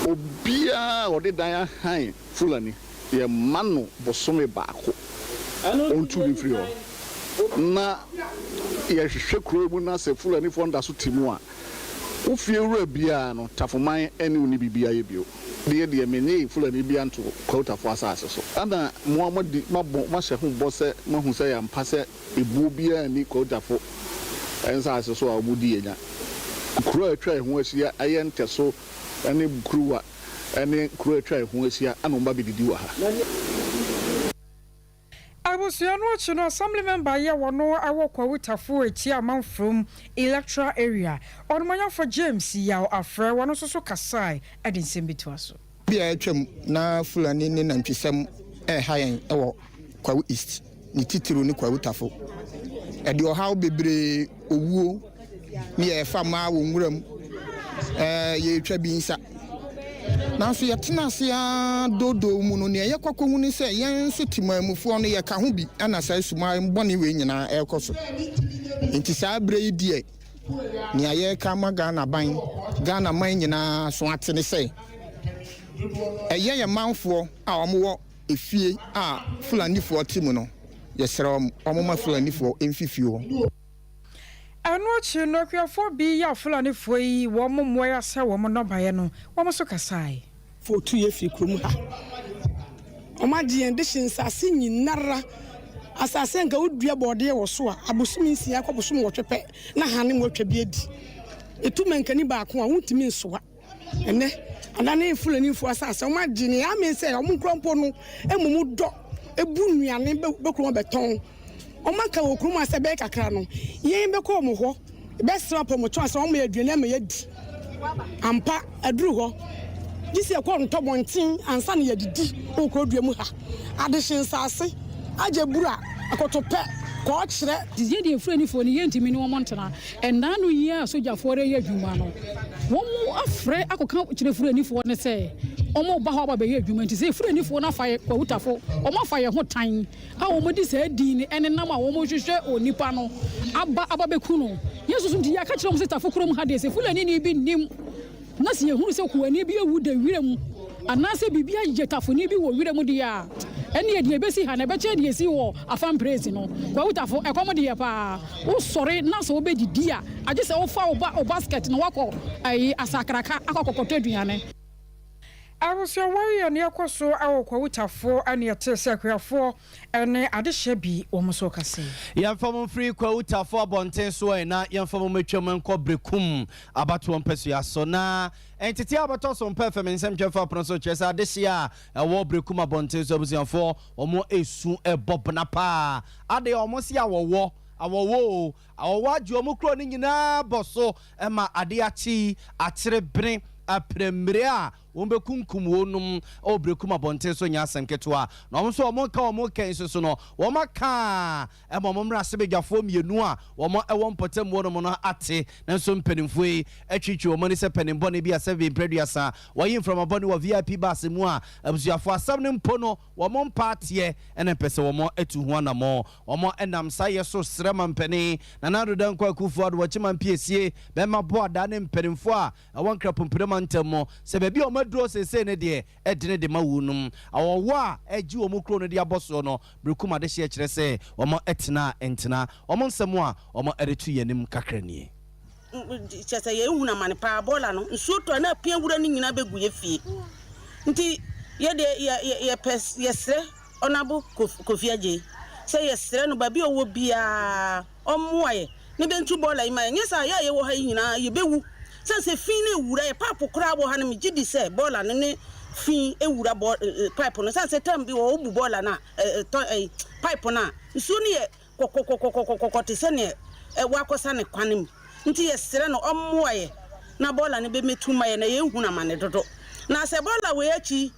Obiara a ɔde dan ahan Fulani, yɛmma no bosome baako, ɔntu no mfiri hɔ. Na yɛhwehwɛ kuro yi mu na sɛ Fulanifoɔ no da so te mu a, Wo fie wura biara no, Tafoman ne wo nni biribiara yɛ bio. Deɛ deɛ, mennyee Fulani biara ntoo Kwautafo asase so. Ɛna mo ara moadi, moabɔ, moahyɛ ho bɔ sɛ moahu sɛ ɛyɛ ampa sɛ ebuo biara nni Kwautafo nsase so a wɔdi yɛn nya. Kuro a atwa yɛn ho ahyia ayɛ ntɛso ne kuruwa ne kuro a atwa yɛn ho ahyia na wɔba bɛdidi wɔ ha. Abusua no akyi no, Assembly Member yɛ wɔn wɔ Kwawu Tafo Etia Amanfrom Electoral Area, Ɔnomanyafo James Yaw Afrɛ, wɔn nso so kasae de nsɛm bi toa so. Bi a atwam na Fulani ne nantwisɛm reha yɛn wɔ Kwawu East, ne titiriw ne Kwawu Tafo. Ɛde ɔhaw bebree, owuo, ne yɛrefa mmaa wɔ nwura mu, yɛretwa bi nsa. Nanso yɛtena ase ara doodoo mu no, nea yɛkɔ akɔhu ne sɛ yɛn nso temanmufoɔ no yɛka ho bi na saa suman bɔne wei nyinaa ɛrekɔ so. Nti saa berɛ yi deɛ, nea yɛreka ama Ghana ban, Ghana man nyinaa so ate ne sɛ, ɛyɛ yɛn manfoɔ a wɔwɔ efie a Fulanifoɔ te mu no, yɛsrɛ wɔn, wɔmma Fulanifoɔ mfi fie hɔ. Ɛno akyi no, akuafoɔ bi yi a Fulanifoɔ yi wɔn mmoa yi asɛe wɔn nnɔbaeɛ no, wɔn nso kasae. Fo tu yɛ firi kurom ha. Wɔn agye yɛn dehye nsase nyinara. Asase a nka wodua bɔɔdeɛ wɔ so a, abosome nsia kɔ bosome nwɔtwe pɛ na hane mu atwa bi adi. Etu mankani baako a, wontumi nsoa. Ɛnnɛ, adane Fulanifo asase. Wɔagye nea amee sɛ wɔn nkura mpo no mmom dɔ. bu nnuane bɛ kurom abɛtɔn. Wɔn aka wɔ kurom ha sɛ ɛbɛyɛ kakra no, yɛn bɛkɔ wɔn hɔ bɛsrɛ apɔmɔtɔ ansa wɔn ama yɛn aduane ama yɛadi. Ampa, aduru hɔ. Gye sɛ yɛkɔ ntɔbɔnten ansa na yɛadidi wɔ kurodua mu ha. Adehye nsase, agye abura, akotopɛ, kɔɔkyerɛ. Yɛn deɛ Fulanifoɔ no yɛntumi ne wɔn ntena. Ɛnna ano yi a sogyafoɔ reyɛ adwuma no, wɔafrɛ akɔka kyerɛ Fulanifoɔ no sɛ wɔreba hɔ aba abɛyɛ adwuma. Nti sɛ Fulanifoɔ no afa yɛn, Kwawutafo, wɔafa yɛn ho tan a wɔde saa din no nenam a wɔrehwehwɛ onipa no aba aba bɛku no. Yɛn nso so nti yɛaka kyerɛ wɔn sɛ Tafo kurom ha deɛ sɛ Fulanini bi nnim na sɛ yɛhunu sɛ kuani bi awu da wiram anaasɛ biribi ayɛ Tafoni bi wɔ wiram deɛ a, ɛnneɛ deɛ ɛbɛsi ha no ɛbɛkyɛn deɛ ɛsii wɔ Afam Praise no. Kwawu Tafo, ɛkɔm deɛ paa. Wosɔre na sɛ wobɛdidi a, agye sɛ wofa wo basket na woakɔ ayi Asakraka akɔ akɔkɔtɔ aduane. Abusua wei yɛ nea ɛkɔ so wɔ Kwawu Tafo ne ɛte sɛ akuafoɔ ne adehyeɛ bi wɔn nso ka sei. Yɛmfa mo mfiri Kwawu Tafo abɔnten so ɛ na yɛmfa mo mmɛtwam nkɔ Berekum abatoɔ mpasua so. Na nteteɛ a bɛtɔ so mpɛ fam nsɛmtwerɛfoɔ apono so kyerɛ sɛ adehyeɛ a ɛwɔ Berekum abɔnten so abusuafoɔ wɔn resu bɔ bena paa. Adeɛ wɔn se awɔwɔ, awɔwɔ o, awɔwɔ agye wɔn kuro no nyinaa bɔ so ma ade akye yi akyere bene aprɛmmire a wɔbɛkunkum wɔnom wɔ Berekum abɔnten so nyɛ asɛm ketewa. Na wɔn nso wɔn nka wɔn kɛn nso so no, wɔn aka a ɛma wɔn mmarahyɛbadwafoɔ mmienu a wɔn wɔ mpɔtam hɔnom no ate. Nanso mpanimfoɔ yi atwitwi wɔn ani sɛ panin bɔne bi a sɛbe mprɛ aduasa wɔayi mframa bɔne wɔ VIP bus mu a abusuafoɔ asɛm no mpo no wɔn mpa ateɛ na mpɛ sɛ wɔn atu ho anammɔn. Wɔn nam saa yɛ so srɛ mampanin Nana Addo Dankwa Akufo Addo Wɔkye Mampiesie bɛma Boadaa ne mpanimfoɔ a ɛwɔ Nkrapompire mantam mu sɛ baabi a wɔn aduro seesei no deɛ ɛdene de ma wunom awɔwɔ a ɛgye wɔn kuro no de abɔ soɔ no berekum adehyeɛ kyerɛ sɛ wɔn tena a ntena. Wɔn nsɛm a wɔn de to yɛn anim kakra nie. Kyerɛ sɛ yɛhunu amane paa. Bɔɔla no, nsuo tɔ a na apia wura no nyinaa bɛgu yɛ fie. Nti yɛ deɛ yɛ yɛ yɛpɛ yɛsrɛ Ɔnabo Kofi Adjei sɛ yɛsrɛ no baabi a ɔwɔ biara ɔmmoa yɛ ne bɛntu bɔɔla yi ma yɛ. Nyɛ saa a yɛ a yɛwɔ ha yi nyinaa yɛbɛwu. Sane sɛ fi no ɛwura yɛ pipe koraa wɔ ha no megye di sɛ bɔɔla no ne fi ɛwura bɔ pipe no. Sane sɛ term bi wɔ hɔ wobu bɔɔla no a tɔ pipe no a nsuo no yɛ kɔkɔkɔkɔkɔkɔ te sɛ neɛ wakɔsa ne kwan mu. Nti yɛsrɛ no ɔmmoa yɛ na bɔɔla no bɛmɛtu ma yɛ na yɛnhunu amane dodo. Na sɛ bɔɔla wei akyi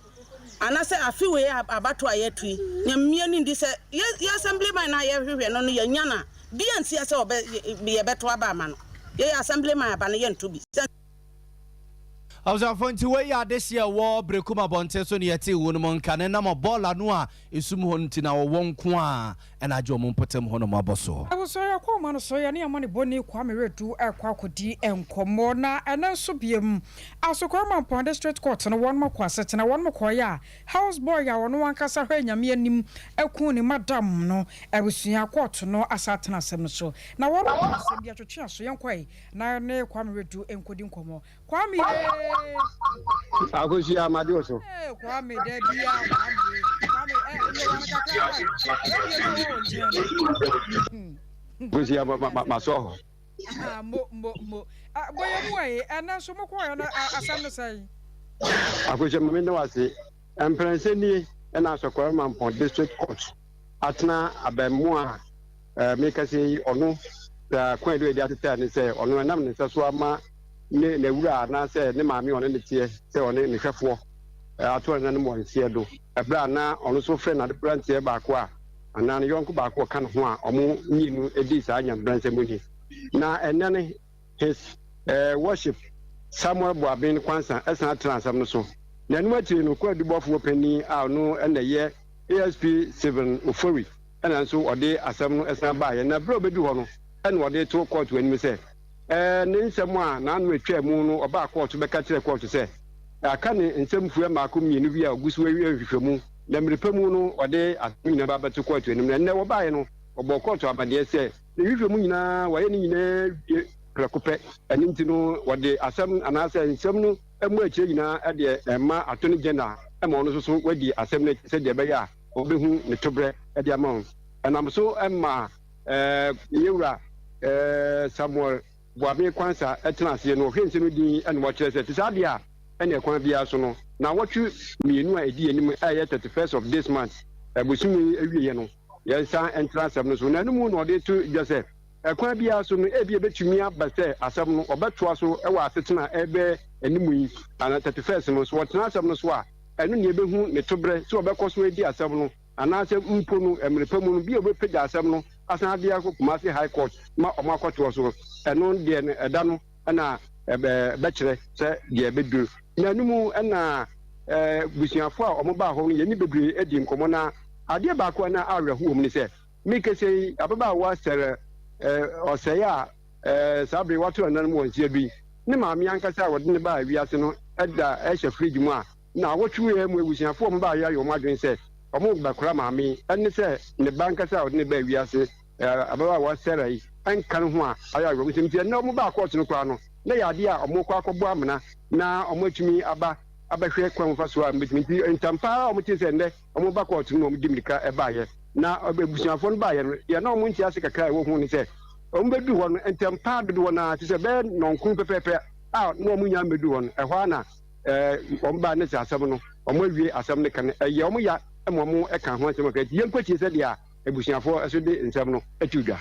anasɛ afe wei abatoɔ a yɛto yi, Nyame ani ndi sɛ yɛ yɛ assemblyman no a yɛhwehwɛ no no yɛanya no a, bia nsia sɛ ɔbɛ yɛbɛto aba ama no. Yɛyɛ assemblyman aba no yɛnto bi. Sɛ. Abusuafo nti wei yɛ adehye a ɛwɔ Berekum abɔnten so ne yɛtee wo no mu nka no nam ɔbɔɔla no a esum hɔ no nti na wɔwɔ nko a ɛna agye wɔn mpɔtam hɔ nom abɔ so. Abusua yɛkɔ ɔman no so yɛne amanebɔni Kwame Redu rekɔ akɔdi nkɔmmɔ na ɛnɛ nso biom Asokore Mampong District Court no wɔnom kɔ asetena wɔnom kɔeɛ a house boy a ɔno ankasa hwɛ Nyame anim aku ne madam no abusua court no asa atena asɛm no so na wɔnom ka asɛm bi atwetwe aso yɛnkɔe na yɛne Kwame Redu nkɔdi nkɔmmɔ Kwame ee. Akosua made wo so. Ee Kwame da bia Kwame ee Kwame ɛ yɛ wɔ kakra wa radio na wɔ wɔn nkyɛn no. Akosua ma ma ma sɔ hɔ. Ah mo mo mo bɔyɛ mu ayi ɛnɛ nso mo kɔɔ yɛ no asɛm no sɛn. Akosua ma me da wase mprɛnsa nie ɛna Asɔkɔrɔ Mampɔn District Court atena abɛmoa a mekasa yi ɔno kwan a ɛde atetɛ ne sɛ ɔno ɛnam ne nsa so ama ne n'awura anaasɛ ne maame a ɔne no teɛ sɛ ɔne ne hwɛfoɔ ato ne nanom wɔ nseɛ do ɛberɛ a na ɔno nso frɛ n'aberanteɛ baako a anaa ne yɔnko baako ɔka ne ho a ɔmo mmienu di saa nyamebransɛm ni. Na ɛnɛ no His Worship Samuel Boaben Kwansa san tena asɛm no so. Na ɛno akyiri no kwaadubɔfoɔ panin a ɔno na ɛyɛ ASP Stephen Ofori ɛna nso ɔde asɛm no san baeɛ. Na berɛ a ɔbɛdu hɔ no ɛna ɔde to kɔɔto anim sɛ Ne nsɛm a n'ano atwaa mu no, ɔbaa kɔɔto bɛka kyerɛɛ kɔɔto sɛ aka ne nsɛm fua mmaako mmienu bi a ɔgu so reyɛ nhwehwɛmu, na mmere pa mu no ɔde asɛm nyinaa ba abɛto kɔɔto anim. Na ɛnnɛ wɔbaeɛ no, ɔbɔɔ kɔɔto amanneɛ sɛ ne nhwehwɛmu nyinaa wɔayɛ ne nyinaa awie prɛko pɛ, ɛno nti no wɔde asɛm anaasɛ nsɛm no mu akyire nyinaa de rema Attorney General ma ɔno nso so wadi asɛm no akyi sɛdeɛ ɛbɛyɛ a wɔbɛhu ne toberɛ de ama wɔn. Ɛnam so maa Yɛn Wura Samuel Boabeng Quansah tena aseɛ no, ɔhwɛ nsɛm no din na wakyerɛ sɛ, te saa deɛ a, ɛnneɛ kwan biara so no, naawɔtwe mmienu a ɛdi anim a ɛyɛ 31st of this month, bosome yi awieɛ no, yɛnsan ntra asɛm no so. Na ɛno mu na ɔde to dwa sɛ, ɛkwan biara so no, ebia ebetumi aba sɛ asɛm no, wɔbɛtoa so wɔ asetena a ɛrebɛ anim yi, anaa 31st no. Sɛ wɔtena asɛm no so a, ɛno na yebehu ne toberɛ, sɛ wɔbɛkɔ so adi asɛm no, anaasɛ mpo no, mmere pa mu no, bi a wɔbɛpagya asɛm no asan de akɔ Kumasi High Court ma wɔakɔtoa so. Ɛno deɛ no, ɛda no na ɛbɛkyerɛ sɛ deɛ ɛbɛduru. Na ɛno mu na abusuafoɔ a wɔbaa hɔ no, yɛne bebree dii nkɔmmɔ, na adeɛ baako a na awerɛho wɔ mu ne sɛ, Me kese yi, ababaawa Sarah ɔsɛe a saa bere yi wato nananom wɔ nsia du yi, ne maame ankasa a wɔde no baa wiase no da hyɛ fridge mu a naawɔtwe yi mu abusuafo a wɔbaeɛ ayɛ wɔn adwene sɛ wɔrebɛkora maame yi ne sɛ ne ba ankasa a ɔde no baa wiase ababaawa Sarah yi nka ne ho a ayɛ awerɛhosɛm nti ɛnnɛ wɔbaa kɔɔto no koraa no na ɛyɛ adeɛ a wɔrekɔ akɔbɔ amena na wɔatumi aba abɛhwɛ kwan fa so a wɔbɛtumi nti ntɛmpa ara a wɔtee sɛ nnɛ Wɔba kɔɔto no na wɔde mmirika baeɛ. Na abusuafoɔ no baeɛ no, deɛ na wɔn ntease kakra a ɛwɔ ho ne sɛ, wɔbɛduru hɔ no, ntɛm pa ara dodoɔ no ara, te sɛ bɛyɛ nnɔnkron pɛpɛɛpɛ a na wɔn nyinaa mmɛduru hɔ no, ɛhɔ ara na wɔn baa ne sɛ asɛm no, wɔawie asɛm no ka no, ɛyɛ wɔn ya ma wɔka ho asɛm kakra. Nti yɛnkɔtie sɛdeɛ abusuafoɔ nso de nsɛm no too dwa.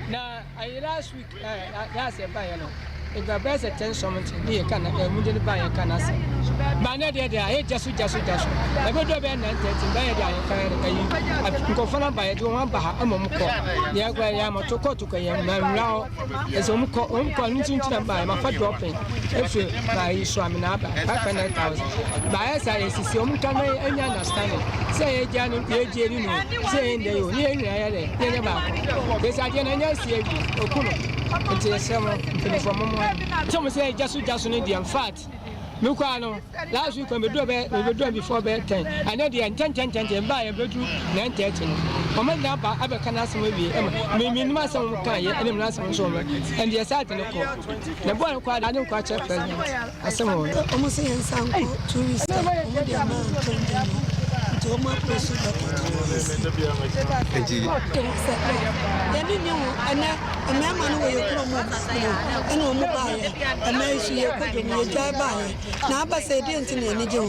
Na ayi last week ɛ eh, last ɛba yɛ no ɛdura bɛyɛ sɛ ten something ne yɛ ka na ɛ mu de ne ba yɛ ka na asɛm ba ne deɛ deɛ ayɛ gya so gya so gya so ɛbɛdura bɛyɛ 9:30 bɛyɛ deɛ ayɛ kan ayi nkɔfo no aba yɛ de wɔn aba ha ama wɔn kɔ yɛ kɔ yɛ ama to kɔɔto kɔ yɛ ma nwura hɔ ɛsɛ wɔn kɔ wɔn kɔ ne nti na ba yɛ ma fa dɔpin efiri ba yi so amina aba 500,000 ba yɛ sa yɛ sisi wɔn ka na ɛnya understanding sɛ yɛ gya no yɛ gye ni no sɛ yɛ ndɛ yi o ne yɛ nyinaa yɛ dɛ. Yɛnyɛ baako. Yɛsɛ adeɛ no ɛnyɛ asi awie. Oku no. Nti yɛsrɛ mo mpanyinfoɔ mo mmoa yɛn. Sɛ mo sɛ gya so gya so no deɛ infact me koraa no last week mebɛduru bɛ mebɛduru before bɛ 10 ɛnɛ deɛ ntɛntɛntɛntɛn mbaa yɛ bɛduru 9:30 no wɔn nyinaa ba abɛka n'asɛm awie ɛma me menim asɛm wɔn kaa yɛ ɛne me n'asɛm nso wɔn ɛndeɛ saa de no kɔ na bɔɔl no kɔ ade no kɔ akyerɛ president. Asɛm wɔ hɔ. Ɔmo se yɛn nsan nkɔ 2 weeks time ɔmo de ama ntɛm bi no nti ɔmo approach docket no asi. Nti. Sɛ yɛne nni ho ɛnɛ mmarima no wɔ yɛ kurom ɛna ɔmo baayɛ ɛmɛ yi so yɛ kɔ dwom yɛ gyae baayɛ na aba sɛ ɛdeɛ nti na yɛne gye ho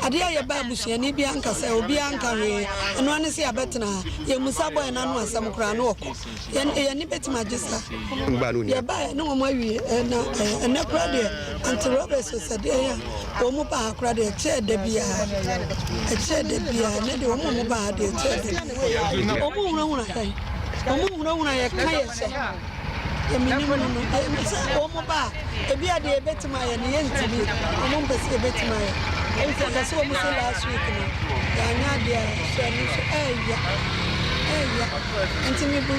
adeɛ a yɛba abusuani bi anka sɛ obi anka hwee ɛno ane sɛ yɛabɛtena ha yɛ musa bɔ yɛn ano asɛm koraa na ɔkɔ. Yɛn yɛn ani bɛtumi agye saa. Yɛbaeɛ ne wɔn awie na ɛnɛ koraa deɛ anti robbers sɛ deɛ yɛ a wɔn ba ha koraa deɛ ɛkyɛɛ da biara ɛkyɛɛ da biara ɛnɛ deɛ wɔn a wɔn ba ha deɛ ɛkyɛɛ da biara wɔn hunahuna yɛn wɔn hunahuna yɛ ka yɛ hyɛ yɛmenim no no sɛ wɔn ba a ebi a deɛ yɛbɛtumi ayɛ no yɛntumi wɔn mpɛ sɛ yɛbɛtumi ayɛ wɔn sɛ wɔn sɛ last week no yɛanyɛ adeɛ a ɛhyɛ no nso ɛɛya ɛɛya. Nti me bu.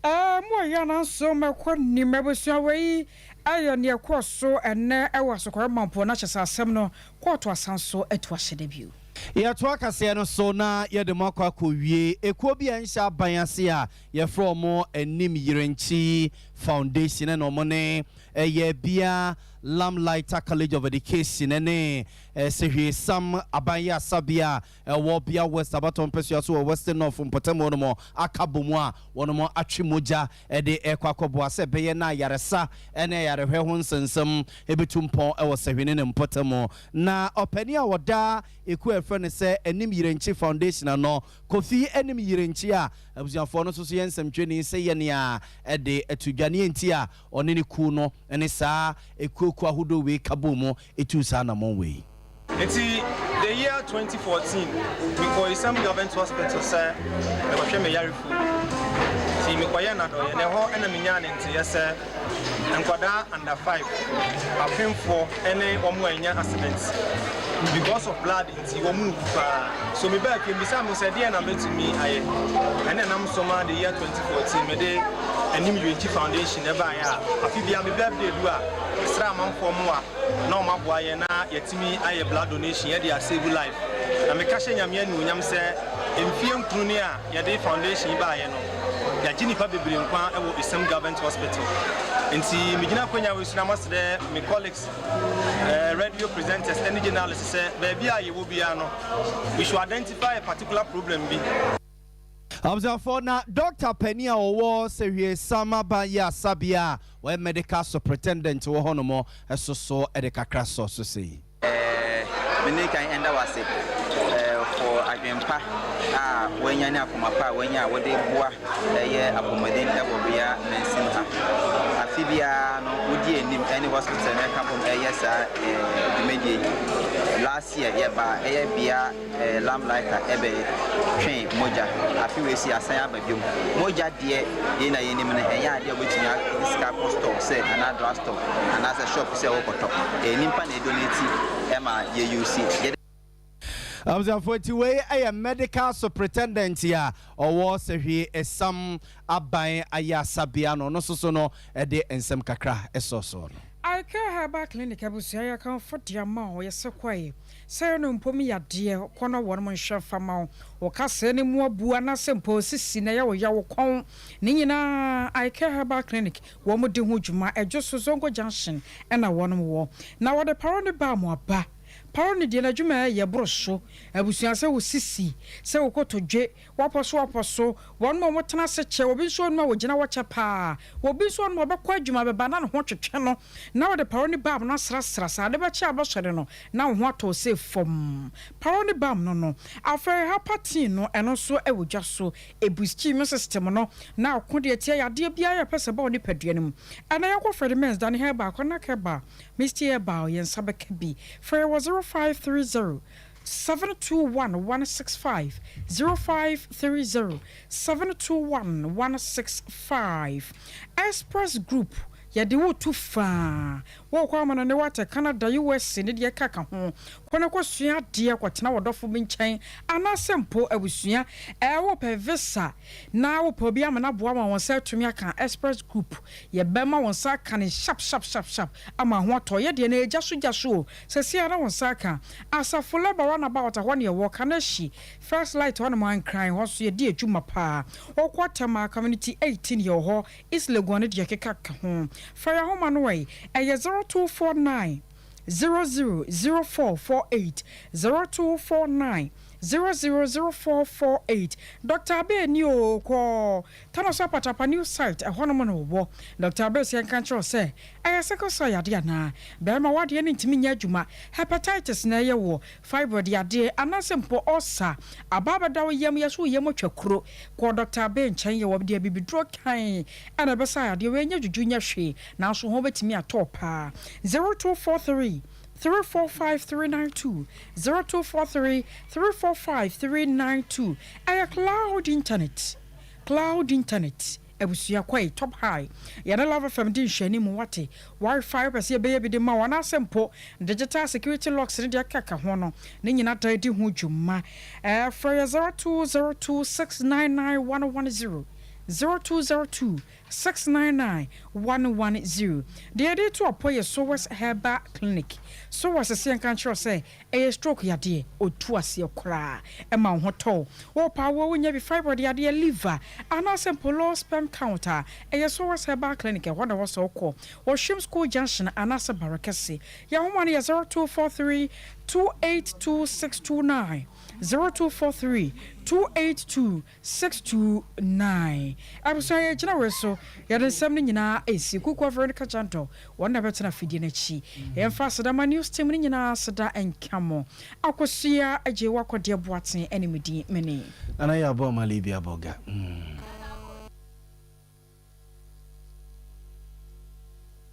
Ɛɛ mo ɔyɛ nanso mɛkɔ nim abusua wei ɛyɛ neɛ ɛkɔɔ so ɛnɛ ɛwɔ Asokɔrɛ Mampɔn na kyɛsɛ asɛm no kɔɔto asan so atu ahyɛ da bio. Yɛtoa kaseɛ no so na yɛde mo akɔ akɔwie ekuo bi a ɛnhyɛ aban ase a yɛfrɛ wɔn Anim Yerenkyi Foundation ɛna wɔn ne ɛyɛ Bia Lamplighter College of Education ɛne Sehwi-Sam Aban Yasabea ɛwɔ Bia West abatoɔ mpɛsoa so wɔ Western North mpɔtam hɔ nom aka bɔ mu a wɔnom atwe mogya de rekɔ akɔboa sɛ ɛbɛyɛ na ayaresa ne ayarehwɛ ho nsɛnsɛm bɛtu mpɔn wɔ Sahwi ne ne mpɔtam. Na ɔpanin a ɔda ekuo a yɛfrɛ no sɛ Anim Yirenkyi Foundation ano, Kofi Anim Yirenkyi a abusuafoɔ no nso so yɛ nsɛmtwerɛni sɛ yɛn a de ato dwa ne enti a ɔne ne kuo no ne saa ekuokuo ahodoɔ wei ka bɔɔ mu tuu saa anammɔn wei. Ntsi the year 2014 mekɔɔ Isam Government Hospital sɛ mekɔhwɛ me yarefo bi. Ntsi mekɔyɛɛ no adɔyɛ na ɛhɔ na menyaa ne ntseyɛ sɛ nkwadaa under five, apemfoɔ ne wɔn a anya accident because of blood nti wɔn wu paa. So mebaa fie mebisaa me ho sɛ deɛn na mɛtumi ayɛ. Ɛna ɛnam so maa the year 2014 mede Anim Ywenkyi Foundation baeɛ a afe biara me birthday du a mesrɛ amanfoɔ mmoa na wɔn aboa yɛn na yɛatumi ayɛ blood donation yɛde a save life. Na meka hyɛ Nyame anuonyam sɛ mfie nkron ni a yɛde foundation yi baeɛ no, yɛagye nnipa bebree nkwa wɔ Esam Government Hospital. Nti megyina akwanya wei so na masrɛ me colleagues, radio presenters ne journalists sɛ baabi a yɛwɔ biara no, we should identify a particular problem bi. Abusuafoɔ, na dɔkta panin a ɔwɔ Sehwie Sam Aban Yɛ Asabea a ɔyɛ medical superintendent wɔ hɔnom nso so de kakra sɔɔ so sei. Me ne kan nda wo ase. for adwen pa a wanya ne akoma pa a wanya a wode boa ɛyɛ apɔmuden ɛwɔ Bea mansin ha. Afe biara no wodi anim ɛne hospital no ɛka bom ɛyɛ saa dwumadie yi. Last year yɛbaa ɛyɛ Bea Lamplighter ɛbɛ twee mogya. Afe wei nso yɛasan aba biom. Mogya deɛ yɛn na yɛnim no ɛnyɛ adeɛ a wobɛtumi de sika akɔ store sɛ anaa drug store anaasɛ shop sɛ wokɔtɔ. Ɛyɛ nipa na ɛdonate ɛma yɛ use. Yɛde. Abusuafoɔ nti wei yɛ medical superintendent a ɔwɔ Sehwi Esam aban ayarsabea no, ɔno nso so no de nsɛm kakra sɔɔ soɔ no. Icare Herbal Clinic abusua yɛkamfo de ama wo, yɛse kɔe sɛ yɛ no mpo me yadeɛ kɔ na wɔnom nhwɛ mfa ma wo, wo kasɛɛ no mu abu anaasɛ mpo sisi na ɛyɛ wo ya wo kɔn ne nyinaa Icare Herbal Clinic wɔn di ho dwuma, Ɛdwoso Zongo Junction na wɔnom wɔ na wɔde paro ne balm aba. Paro no deɛ n'adwuma ɛyɛ boro so abusua sɛ wo sisi, sɛ wo kotodwe, w'apɔ so w'apɔ so, wɔnom a wɔtena ase kyɛ, obi nso wɔnom a wɔgyina hɔ kyɛ paa, obi nso wɔnom a ɔbɛkɔ adwuma bɛba na ne ho twetwe no na wɔde paro ne balm no asrasra saa ade bɛkye a bɛsɔre no na wo ho atɔ wo sɛ fam. Paro ne balm no no afei hapatin no ɛno nso ɛwɔ dwa so, ɛbusti immune system no na ɔko deɛ tia yadeɛ biara a ɛpɛ sɛ ɛba wo nipadua no mu. Ɛnɛ yɛnkɔ Freddy Mens Dane Herbal, Kwanak Herbal, Misty Herbal, yɛn nsa bɛka bi. Frɛ yɛn wɔ 0530 721 165, 0530 721 165. Express Group, yɛde wo tu faa. Worekɔ amanɔne, woate Canada, USA ne deɛ ɛkeka ho. Kɔ na kɔsua adeɛ, kɔtena w'ɔdɔfo bi nkyɛn anaasɛ mpo abusua. Ɛɛ wopɛ visa na wopɛ obi ama no aboa ma wo nsa atumi aka Express Group, yɛbɛma wo nsa aka no sharp sharp sharp sharp ama ho atɔ. Yɛ deɛ no ɛyɛ gya so gya so o, seesei ara na wo nsa aka. Asafo Labour Runabout ɛhɔ ne yɛwɔ, Kaneshie, First Light hɔnom, Ankran hɔ nso yɛdi adwuma paa. Wokɔ Tema Community 18 yɛwɔ hɔ, East Legon ne deɛ ɛkeka ka ho. Fa yɛn ahoma no ɛ, ɛyɛ 0249 00 0448, 0249 000448. Doctor Abey ni oo, kɔ Tanoso Apatrapa new site, ɛhɔnom na ɔwɔ. Doctor Abey sɛ yɛnka nkyerɛ wo sɛ, ɛyɛ sickle cell yadeɛ anaa? Barima w'adeɛ no ntumi nyɛ adwuma, hepatitis na ɛyɛ woɔ, fibroid yadeɛ, anaasɛ mpo ulcer aba abɛda wo yam, yɛse wo yam atwa kuro. Kɔ Doctor Abey nkyɛn, yɛwɔ deɛ abibiduro kann ɛna ɛbɛsa yadeɛ wei, ɛnyɛ dwudwu nyɛ hwee, nanso ho bɛtumi atɔ wo paa. 0243 345 392, 0243 345 392. Ɛyɛ cloud internet, cloud internet abusua kɔe top high. Yɛne Love FM di nhwɛanim wate. Wi-Fi wopɛ sɛ yɛbɛyɛ bi de ma wo anaasɛ mpo digital security locks ne deɛ ɛkeka ho no, ne nyina da di ho dwuma. Ɛɛ frɛ yɛ 0202 699 110, 0202 699 110. Deɛ yɛde reto ɔpɔ yɛ Sowers Herbal Clinic. Sowers se yɛnka nkyerɛ wo sɛ ɛyɛ stroke yadeɛ, ɔtu aseɛ koraa ɛma wo ho tɔ wo. Wopɛ awoɔ wonya bi, fibroid yadeɛ, liver anaasɛ mpo low sperm count a, ɛyɛ Sowers Herbal Clinic, ɛhɔ na ɛwɔ sɛ wokɔ. Wɔ Hwim School Junction anaasɛ Barekɛse. Yɛn nhoma no yɛ 0243 282 629, 0243 282 629. Abusua yɛgyina wei so yɛde nsɛm no nyinaa resi. Kukuo Veronica Jandor wɔn na ɛbɛtena afidie no akyi. Yɛmfa aseda ma news team no nyinaa aseda nka mo. Akosua Agyei Wakɔdeɛ Boateng ɛne me din mene. Nana Yaw Boamah Libya Boga mm.